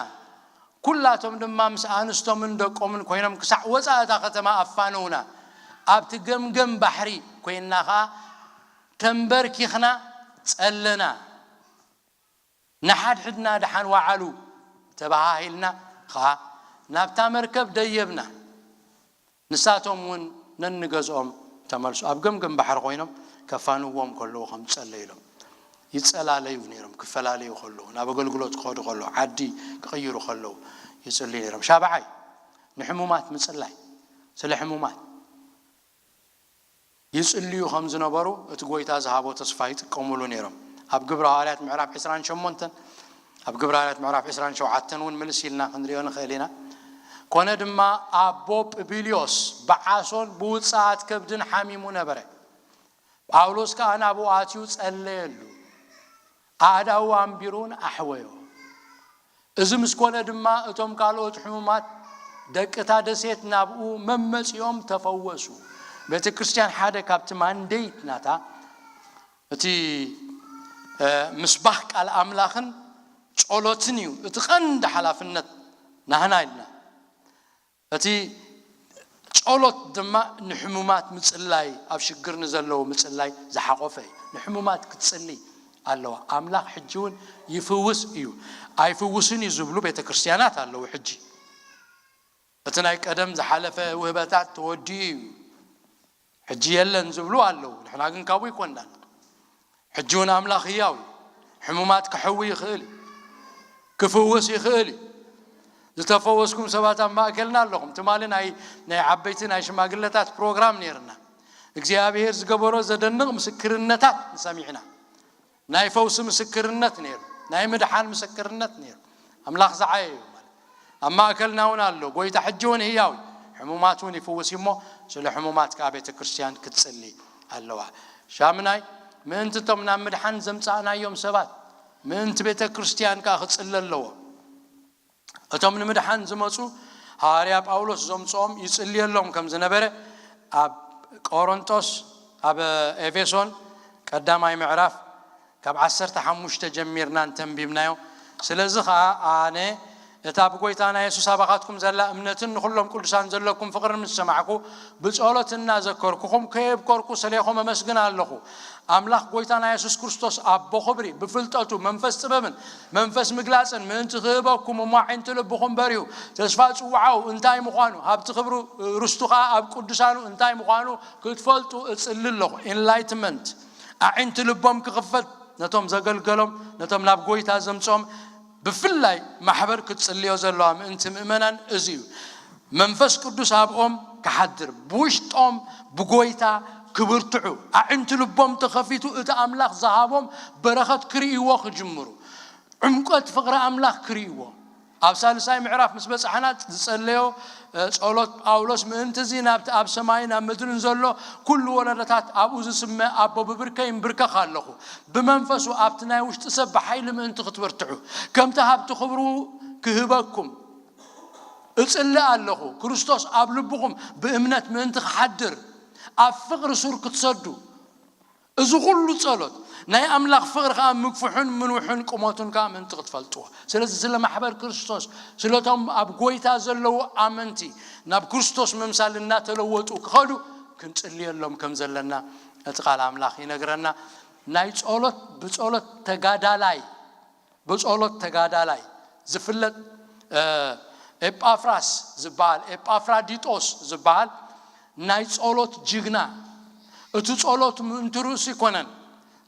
ኩላቶም ድማ ምስ ኣንስቶምን ደቆምን ኮይኖም ክሳዕ ወጻእ እታ ከተማ ኣፋነዉና። ኣብቲ ገምገም ባሕሪ ኮይንና ኸኣ ተንበርኪኽና ጸለና። ንሓድሕድና "ደሓን ወዓሉ" ተበሃሂልና ኸኣ ናብታ መርከብ ደየብና። ንሳቶም እውን ነንገዝኦም ተመልሱ። ኣብ ገምገም ባሕሪ ኮይኖም ከፋንዎም ከለዉ ከም ዝጸለዩሎም ይጸላለዩ ነይሮም፣ ክፈላለዩ ከለዉ፣ ናብ ኣገልግሎት ክኸዱ ከለዉ፣ ዓዲ ክቕይሩ ከለዉ ይጽልዩ ነይሮም። ሻብዓይ፣ ንሕሙማት ምጽላይ። ስለ ሕሙማት ይጽልዩ ከም ዝነበሩ እቲ ጎይታ ዝሃቦ ተስፋ ይጥቀሙሉ ነይሮም። ኣብ ግብረ ሃዋርያት ምዕራፍ ዕስራን ሸሞንተን፣ ኣብ ግብረ ሃዋርያት ምዕራፍ ዕስራን ሸውዓተን እውን ምልስ ኢልና ክንሪኦ ንኽእል ኢና። ኮነ ድማ ኣቦ ጵቢልዮስ ብዓሶን ብውጽኣት ከብድን ሓሚሙ ነበረ። ጳውሎስ ከኣ ናብኡ ኣትዩ ጸለየሉ። ኣእዳዉ ኣንቢሩን ኣሕወዮ። እዚ ምስ ኮነ ድማ እቶም ካልኦት ሕሙማት ደቂ እታ ደሴት ናብኡ መመጺኦም ተፈወሱ። ቤተ ክርስቲያን ሓደ ካብቲ ማንዴት ናታ እቲ፣ እ፣ ምስባኽ ቃል ኣምላኽን ጸሎትን እዩ። እቲ ቀንዲ ሓላፍነት ናህና ኢልና። እቲ ጸሎት ድማ ንሕሙማት ምጽላይ፣ ኣብ ሽግር ንዘለዉ ምጽላይ ዝሓቖፈ እዩ። ንሕሙማት ክትጽሊ ኣለዋ። ኣምላኽ ሕጂ እውን ይፍውስ እዩ። ኣይፍውስን እዩ ዝብሉ ቤተ ክርስቲያናት ኣለዉ። ሕጂ እቲ ናይ ቀደም ዝሓለፈ ውህበታት ተወዲኡ እዩ፣ ሕጂ የለን ዝብሉ ኣለዉ። ንሕና ግን ካብኡ ይኮንናን። ሕጂ እውን ኣምላኽ ህያው እዩ። ሕሙማት ክሕዊ ይኽእል እዩ፣ ክፍውስ ይኽእል እዩ። ዝተፈወስኩም ሰባት ኣብ ማእከልና ኣለኹም። ትማሊ ናይ ናይ ዓበይቲ ናይ ሽማግለታት ፕሮግራም ነይርና። እግዚኣብሔር ዝገበሮ ዘደንቕ ምስክርነታት ንሰሚዕና። ናይ ፈውሲ ምስክርነት ነይሩ፣ ናይ ምድሓን ምስክርነት ነይሩ። ኣምላኽ ዝዓየ እዩ ማለት ኣብ ማእከልና እውን ኣሎ። ጎይታ ሕጂ እውን ህያው እዩ። ሕሙማት እውን ይፍውስ እዩ እሞ፣ ስለ ሕሙማት ከኣ ቤተ ክርስቲያን ክትጽሊ ኣለዋ። ሻምናይ፣ ምእንቲ እቶም ናብ ምድሓን ዘምጻእናዮም ሰባት፣ ምእንቲ ቤተ ክርስቲያን ከኣ ክጽለ ኣለዎ። እቶም ንምድሓን ዝመጹ ሃዋርያ ጳውሎስ ዘምጽኦም ይጽልየሎም ከም ዝነበረ ኣብ ቆሮንጦስ፣ ኣብ ኤፌሶን ቀዳማይ ምዕራፍ ካብ ዓሰርተ ሓሙሽተ ጀሚርና እንተንቢብናዮ። ስለዚ ኸኣ ኣነ እታ ብጎይታና የሱስ ኣባኻትኩም ዘላ እምነትን ንኹሎም ቅዱሳን ዘለኩም ፍቕርን ምስ ሰማዕኩ፣ ብጸሎት እናዘከርኩኹም ከየብኮርኩ ሰሌኹም ኣመስግን ኣለኹ። ኣምላኽ ጎይታና የሱስ ክርስቶስ ኣቦ ኽብሪ ብፍልጠቱ መንፈስ ጥበብን መንፈስ ምግላጽን ምእንቲ ክህበኩም እሞ ኣዒንቲ ልብኹም በሪሁ። ተስፋ ጽውዓኡ እንታይ ምዃኑ፣ ሃብቲ ክብሩ ርስቱ ኸኣ ኣብ ቅዱሳኑ እንታይ ምዃኑ ክትፈልጡ እጽሊ ኣለኹ። ኢንላይትመንት፣ ኣዒንቲ ልቦም ክኽፈት ነቶም ዘገልገሎም፣ ነቶም ናብ ጎይታ ዘምጽኦም። ብፍላይ ማሕበር ክትጽልዮ ዘለዋ ምእንቲ ምእመናን እዚ እዩ። መንፈስ ቅዱስ ኣብኦም ክሓድር፣ ብውሽጦም ብጎይታ ክብርትዑ፣ ኣዒንቲ ልቦም ተኸፊቱ እቲ ኣምላኽ ዝሃቦም በረኸት ክርእይዎ ክጅምሩ፣ ዕምቆት ፍቕሪ ኣምላኽ ክርእይዎ። ኣብ ሳልሳይ ምዕራፍ ምስ በጻሕና ዝጸለዮ ጸሎት ጳውሎስ ምእንቲ እዚ ናብቲ ኣብ ሰማይን ኣብ ምድርን ዘሎ ኩሉ ወለዶታት ኣብኡ ዝስመ ኣቦ ብብርከይ እምብርከኽ ኣለኹ። ብመንፈሱ ኣብቲ ናይ ውሽጢ ሰብ ብሓይሊ ምእንቲ ክትብርትዑ፣ ከምቲ ሃብቲ ክብሩ ክህበኩም እጽሊ ኣለኹ። ክርስቶስ ኣብ ልብኹም ብእምነት ምእንቲ ክሓድር፣ ኣብ ፍቕሪ ሱር ክትሰዱ፣ እዚ ኩሉ ጸሎት ናይ ኣምላኽ ፍቕሪ ከኣ ምግፍሑን ምንውሑን ቁመቱን ከኣ ምእንቲ ክትፈልጥዎ። ስለዚ ስለ ማሕበር ክርስቶስ፣ ስለቶም ኣብ ጎይታ ዘለዉ ኣመንቲ ናብ ክርስቶስ ምምሳል እናተለወጡ ክኸዱ ክንጽልየሎም ከም ዘለና እቲ ቃል ኣምላኽ ይነግረና። ናይ ጸሎት፣ ብጸሎት ተጋዳላይ፣ ብጸሎት ተጋዳላይ ዝፍለጥ ኤጳፍራስ ዝበሃል፣ ኤጳፍራዲጦስ ዝበሃል ናይ ጸሎት ጅግና። እቲ ጸሎት ምእንቲ ርእሱ ኣይኮነን።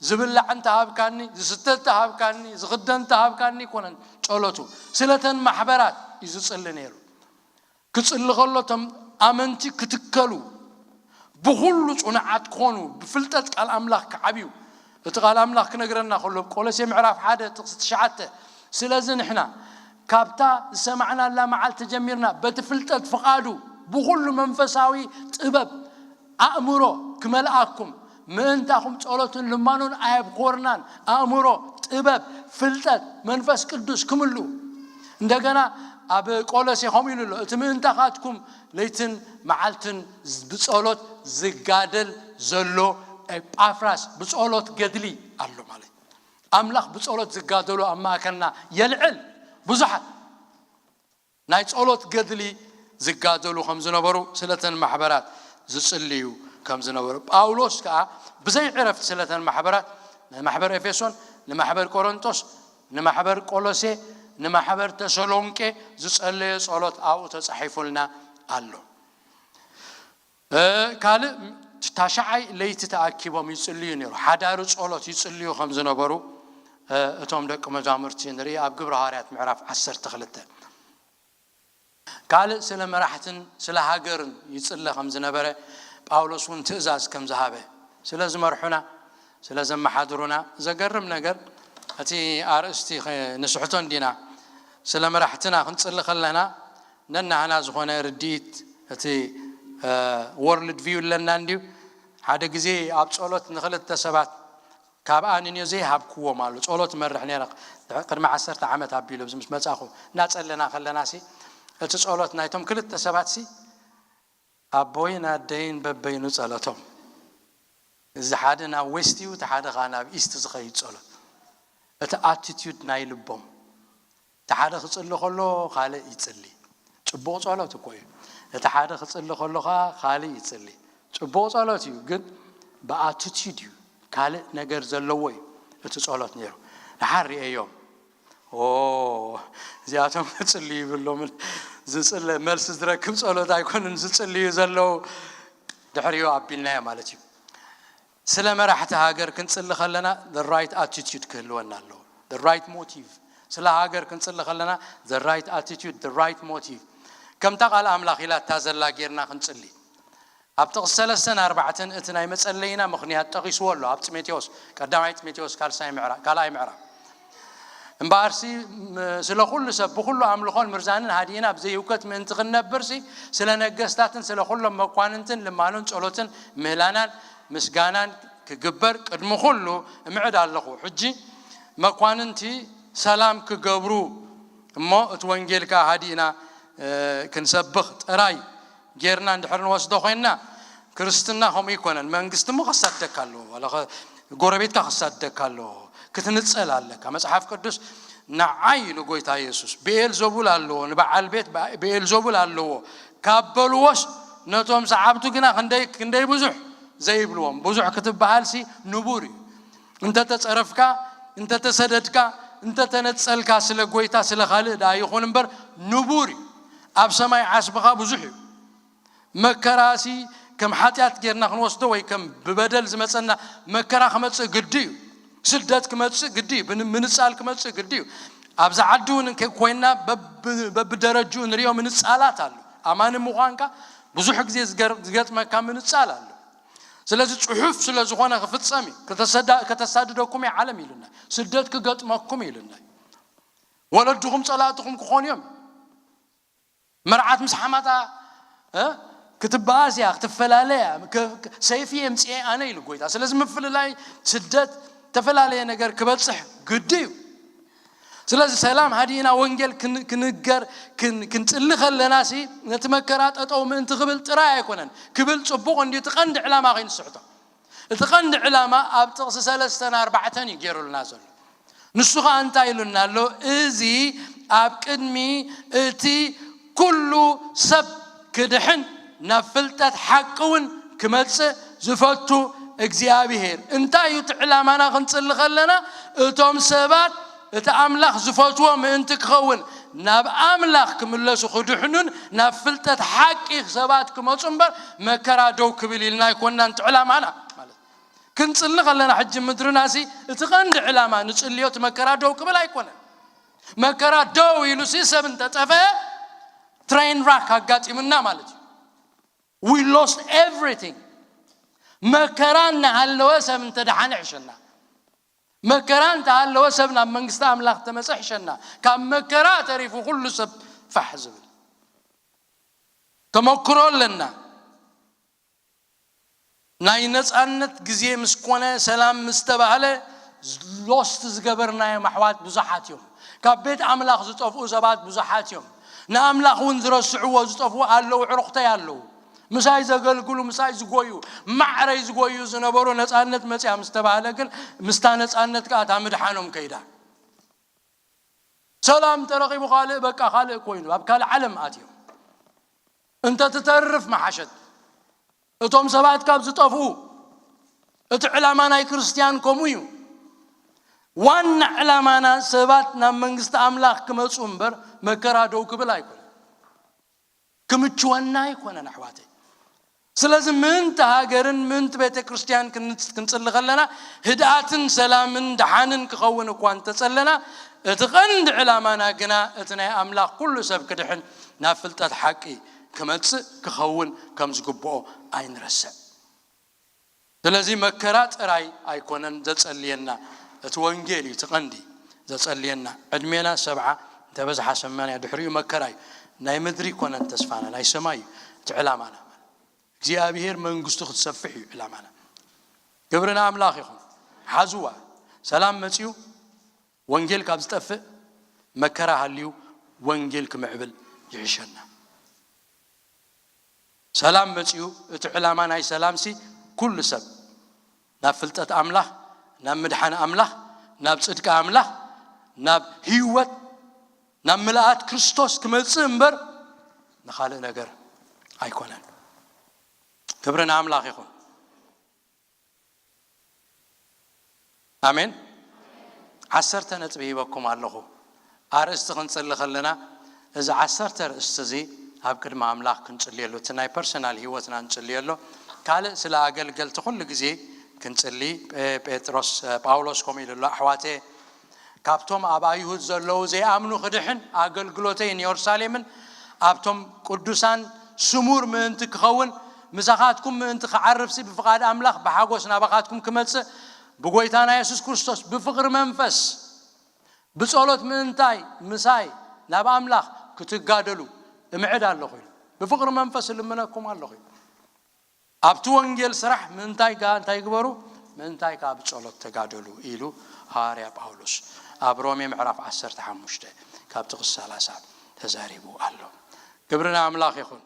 ዝብላዕ እንተሃብካኒ፣ ዝስተ እንተሃብካኒ፣ ዝኽደን እንተሃብካኒ ኣይኮነን ጸሎቱ። ስለተን ማሕበራት እዩ ዝጽሊ ነይሩ። ክጽሊ ከሎ እቶም ኣመንቲ ክትከሉ፣ ብኹሉ ጽኑዓት ክኾኑ፣ ብፍልጠት ቃል ኣምላኽ ክዓብዩ፣ እቲ ቃል ኣምላኽ ክነግረና ከሎ፣ ኣብ ቆሎሴ ምዕራፍ ሓደ ጥቕሲ ትሽዓተ፣ ስለዚ ንሕና ካብታ ዝሰማዕናላ መዓልቲ ጀሚርና በቲ ፍልጠት ፍቓዱ ብኹሉ መንፈሳዊ ጥበብ ኣእምሮ ክመልኣኩም ምእንታኹም ጸሎትን ልማኖን ኣየብኮርናን። ኣእምሮ፣ ጥበብ፣ ፍልጠት፣ መንፈስ ቅዱስ ክምልኡ። እንደገና ኣብ ቆሎሴ ከምኡ ኢሉ ኣሎ፣ እቲ ምእንታኻትኩም ለይትን መዓልትን ብጸሎት ዝጋደል ዘሎ ኤጳፍራስ ብጸሎት ገድሊ ኣሎ ማለት እዩ። ኣምላኽ ብጸሎት ዝጋደሉ ኣብ ማእከልና የልዕል። ብዙሓት ናይ ጸሎት ገድሊ ዝጋደሉ ከም ዝነበሩ፣ ስለተን ማሕበራት ዝጽልዩ ከም ዝነበሩ፣ ጳውሎስ ከኣ ብዘይ ዕረፍቲ ስለተን ማሕበራት፣ ንማሕበር ኤፌሶን፣ ንማሕበር ቆሮንቶስ፣ ንማሕበር ቆሎሴ፣ ንማሕበር ተሰሎንቄ ዝጸለዮ ጸሎት ኣብኡ ተጻሒፉልና ኣሎ። እ፣ ካልእ ታሽዓይ ለይቲ ተኣኪቦም ይጽልዩ ነይሩ። ሓዳሪ ጸሎት ይጽልዩ ከም ዝነበሩ፣ እ፣ እቶም ደቂ መዛሙርቲ ንርኢ ኣብ ግብረ ሃዋርያት ምዕራፍ ዓሰርተ ክልተ። ካልእ ስለ መራሕትን ስለ ሃገርን ይጽለ ከም ዝነበረ ጳውሎስ እውን ትእዛዝ ከም ዝሃበ፣ ስለ ዝመርሑና፣ ስለ ዘመሓድሩና። ዘገርም ነገር፣ እቲ ኣርእስቲ ኸ-፣ ንስሕቶ እንዲና። ስለ መራሕትና ክንጽሊ ከለና ነናህና ዝኾነ ርድኢት፣ እቲ፣ እ፣ ወርልድ ቪው ኣለና እንድዩ። ሓደ ግዜ ኣብ ጸሎት ንኽልተ ሰባት ካብ ኣንንዮ ዘይሃብክዎም ኣሎ። ጸሎት መርሕ ነይረ ቅድሚ ዓሰርተ ዓመት ኣቢሉ፣ ምስ መጻኹ እናጸለና ከለናሲ፣ እቲ ጸሎት ናይቶም ክልተ ሰባትሲ ኣቦይን ኣደይን በበይኑ ጸሎቶም። እዚ ሓደ ናብ ዌስት እዩ፣ እቲ ሓደ ኸኣ ናብ ኢስት ዝኸይድ ጸሎት። እቲ ኣቲቲዩድ ናይ ልቦም። እቲ ሓደ ክጽሊ ከሎ ካልእ ይጽሊ። ጽቡቕ ጸሎት እኮ እዩ። እቲ ሓደ ክጽሊ ከሎ ኸኣ ካልእ ይጽሊ። ጽቡቕ ጸሎት እዩ፣ ግን ብኣቲቲዩድ እዩ። ካልእ ነገር ዘለዎ እዩ። እቲ ጸሎት ነይሩ። ደሓር ርእየዮም፣ ኦ፣ እዚኣቶም ክጽልዩ ይብሎምን፣ ዝጽለ-፣ መልሲ ዝረክብ ጸሎት ኣይኮንን ዝጽልዩ ዘለዉ። ድሕሪኡ ኣቢልናዮ ማለት እዩ። ስለ መራሕቲ ሃገር ክንጽሊ ከለና the right attitude ክህልወና ኣለዎ። The right motive። ስለ ሃገር ክንጽሊ ከለና the right attitude, the right motive። ከምታ ቃል ኣምላኽ ኢላታ ዘላ ጌርና ክንጽሊ። ኣብ ጥቕሲ ሰለስተን ኣርባዕተን እቲ ናይ መጸለይና ምኽንያት ጠቒስዎ ኣሎ። ኣብ ጢሞቴዎስ፣ ቀዳማይ ጢሞቴዎስ ካልሳይ ምዕራ-፣ ካልኣይ ምዕራፍ። እምበኣርሲ፣ ም-፣ ስለ ኩሉ ሰብ ብኹሉ ኣምልኾን ምርዛንን ሃዲእና ብዘይህውከት ምእንቲ ክንነብርሲ፣ ስለ ነገስታትን ስለ ኩሎም መኳንንትን ልማኖን ጸሎትን ምህላናን ምስጋናን ክግበር ቅድሚ ኩሉ እምዕድ ኣለኹ። ሕጂ መኳንንቲ ሰላም ክገብሩ እሞ እቲ ወንጌል ከኣ ሃዲእና፣ እ፣ ክንሰብኽ ጥራይ ጌርና እንድሕር ንወስዶ ኮይንና፣ ክርስትና ከምኡ ይኮነን። መንግስቲ እሞ ከሳድደካ ኣለዎ፣ ዋላ ከ-፣ ጎረቤትካ ከሳድደካ ኣለዎ፣ ክትንጸል ኣለካ። መጽሓፍ ቅዱስ ንዓይ ኢሉ ጎይታ የሱስ ብኤል ዘቡል ኣለዎ፣ ንበዓል ቤት ብኤል ዘቡል ኣለዎ ካብ በልዎስ፣ ነቶም ሰዓብቱ ግና ክንደይ፣ ክንደይ ብዙሕ ዘይብልዎም። ብዙሕ ክትበሃልሲ ንቡር እዩ። እንተተጸረፍካ፣ እንተተሰደድካ፣ እንተተነጸልካ ስለ ጎይታ ስለ ካልእ ደኣ ይኹን እምበር ንቡር እዩ። ኣብ ሰማይ ዓስብኻ ብዙሕ እዩ። መከራሲ ከም ሓጢኣት ጌርና ክንወስዶ ወይ ከም ብበደል ዝመጸና መከራ ክመጽእ ግዲ እዩ። ስደት ክመጽእ ግዲ እዩ። ብን-፣ ምንጻል ክመጽእ ግዲ እዩ። ኣብዛ ዓዲ እውን እንከ ኮይና በብ-፣ በብደረጅኡ ንሪኦ ምንጻላት ኣሎ። ኣማኒ ምዃንካ ብዙሕ ግዜ ዝገር-፣ ዝገጥመካ ምንጻል ኣሎ። ስለዚ ጽሑፍ ስለ ዝኾነ ክፍጸም እዩ። ከተሰዳ-፣ ከተሳድደኩም እየ ዓለም ኢሉና። ስደት ክገጥመኩም ኢሉና። ወለድኹም ጸላእትኹም ክኾኑ እዮም። መርዓት ምስ ሓማታ፣ እ፣ ክትበኣስ እያ፣ ክትፈላለ እያ። ከ-፣ ከ-፣ ሰይፊ የምጽኤ ኣነ ኢሉ ጎይታ። ስለዚ ምፍልላይ፣ ስደት፣ ተፈላለየ ነገር ክበጽሕ ግዲ እዩ። ስለዚ ሰላም ሃዲእና ወንጌል ክን-፣ ክንገር፣ ክን-፣ ክንጽሊ ከለናሲ ነቲ መከራ ጠጠው ምእንቲ ክብል ጥራይ ኣይኮነን። ክብል ጽቡቕ እንድዩ፣ እቲ ቀንዲ ዕላማ ከይንስሕቶ። እቲ ቀንዲ ዕላማ ኣብ ጥቕሲ ሰለስተን ኣርባዕተን እዩ ገይሩልና ዘሎ። ንሱ ኸኣ እንታይ ኢሉና ኣሎ? እዚ ኣብ ቅድሚ እቲ ኩሉ ሰብ ክድሕን ናብ ፍልጠት ሓቂ እውን ክመጽእ ዝፈቱ እግዚኣብሄር። እንታይ እዩ እቲ ዕላማና? ክንጽሊ ከለና እቶም ሰባት እቲ ኣምላኽ ዝፈትዎ ምእንቲ ክኸውን ናብ ኣምላኽ ክምለሱ ክድሕኑን ናብ ፍልጠት ሓቂ ሰባት ክመጹ እምበር መከራ ደው ክብል ኢልና ኣይኮንና እቲ ዕላማና ማለት። ክንጽሊ ከለና ሕጂ ምድርናሲ እቲ ቀንዲ ዕላማ ንጽልዮ እቲ መከራ ደው ክብል ኣይኮነን። መከራ ደው ኢሉሲ ሰብ እንተጠፈ ትሬን ራክ ኣጋጢሙና ማለት እዩ። We lost everything። መከራ እናሃለወ ሰብ እንተደሓነ ይሕሸና። መከራ እንተሃለወ ሰብ ናብ መንግስቲ ኣምላኽ ተመጸ ይሕሸና። ካብ መከራ ተሪፉ ኩሉ ሰብ ፋሕ ዝብል ተመክሮ ኣለና። ናይ ነጻነት ግዜ ምስ ኮነ፣ ሰላም ምስ ተባህለ፣ ሎስት ዝገበርናዮም ኣሕዋት ብዙሓት እዮም። ካብ ቤት ኣምላኽ ዝጠፍኡ ሰባት ብዙሓት እዮም። ንኣምላኽ እውን ዝረስዕዎ ዝጠፍኡ ኣለዉ፣ ዕሩኽተይ ኣለዉ። ምሳይ ዘገልግሉ፣ ምሳይ ዝጎዩ፣ ማዕረይ ዝጎዩ ዝነበሩ ነጻነት መጽያ ምስ ተባህለ ግን፣ ምስታ ነጻነት ከኣ እታ ምድሓኖም ከይዳ። ሰላም ተረኺቡ ካልእ፣ በቃ ካልእ ኮይኑ፣ ኣብ ካልእ ዓለም ኣትዮም። እንተ ትተርፍ መሓሸት። እቶም ሰባት ካብ ዝጠፍኡ፣ እቲ ዕላማ ናይ ክርስትያን ከምኡ እዩ። ዋና ዕላማና ሰባት ናብ መንግስቲ ኣምላኽ ክመጹ እምበር መከራ ደው ክብል ኣይኮነን። ክምችወና ኣይኮነን ኣሕዋተይ። ስለዚ ምእንቲ ሃገርን ምእንቲ ቤተ ክርስትያን ክን-፣ ክንጽሊ ከለና ህድኣትን ሰላምን ደሓንን ክኸውን እኳ እንተጸለና፣ እቲ ቀንዲ ዕላማና ግና እቲ ናይ ኣምላኽ ኩሉ ሰብ ክድሕን ናብ ፍልጠት ሓቂ ክመጽእ ክኸውን ከም ዝግብኦ ኣይንረስዕ። ስለዚ መከራ ጥራይ ኣይኮነን ዘጸልየና፣ እቲ ወንጌል እዩ እቲ ቀንዲ ዘጸልየና። ዕድሜና ሰብዓ እንተበዝሓ ሰማንያ ድሕሪኡ መከራ እዩ። ናይ ምድሪ ኣይኮነን ተስፋና፣ ናይ ሰማይ እዩ እቲ ዕላማና። እግዚኣብሄር መንግስቱ ክትሰፍሕ እዩ ዕላማና። ክብሪ ንኣምላኽ ይኹን። ሓዝዋ፣ ሰላም መጺኡ ወንጌል ካብ ዝጠፍእ፣ መከራ ሃልዩ ወንጌል ክምዕብል ይሕሸና። ሰላም መጺኡ፣ እቲ ዕላማ ናይ ሰላምሲ ኩሉ ሰብ ናብ ፍልጠት ኣምላኽ፣ ናብ ምድሓን ኣምላኽ፣ ናብ ጽድቂ ኣምላኽ፣ ናብ ህይወት፣ ናብ ምልኣት ክርስቶስ ክመጽእ እምበር ንኻልእ ነገር ኣይኮነን። ክብሪ ንኣምላኽ ይኹን። ኣሜን። ዓሰርተ ነጥቢ ሂበኩም ኣለኹ። ኣርእስቲ ክንጽሊ ከለና እዚ ዓሰርተ ኣርእስቲ እዚ ኣብ ቅድሚ ኣምላኽ ክንጽልየሉ፣ እቲ ናይ ፐርሰናል ህይወትና ንጽልየሉ። ካልእ ስለ ኣገልገልቲ ኩሉ ግዜ ክንጽሊ፣ ጴ- ጴጥሮስ ጳውሎስ ከምኡ ኢሉ ኣሎ። ኣሕዋተ፣ ካብቶም ኣብ ኣይሁድ ዘለዉ ዘይኣምኑ ክድሕን ኣገልግሎተይ ንየሩሳሌምን ኣብቶም ቅዱሳን ስሙር ምእንቲ ክኸውን፣ ምሳኻትኩም ምእንቲ ክዓርፍሲ ብፍቓድ ኣምላኽ ብሓጎስ ናባኻትኩም ክመጽእ፣ ብጎይታና የሱስ ክርስቶስ ብፍቕሪ መንፈስ ብጸሎት ምእንታይ ምሳይ ናብ ኣምላኽ ክትጋደሉ እምዕድ ኣለኹ ኢሉ። ብፍቕሪ መንፈስ እልምነኩም ኣለኹ ኢሉ። ኣብቲ ወንጌል ስራሕ ምእንታይ ከኣ እንታይ ግበሩ? ምእንታይ ከኣ ብጸሎት ተጋደሉ ኢሉ ሃዋርያ ጳውሎስ ኣብ ሮሜ ምዕራፍ ዓሰርተ ሓሙሽተ ካብ ጥቕሲ ሰላሳ ተዛሪቡ ኣሎ። ክብሪ ንኣምላኽ ይኹን።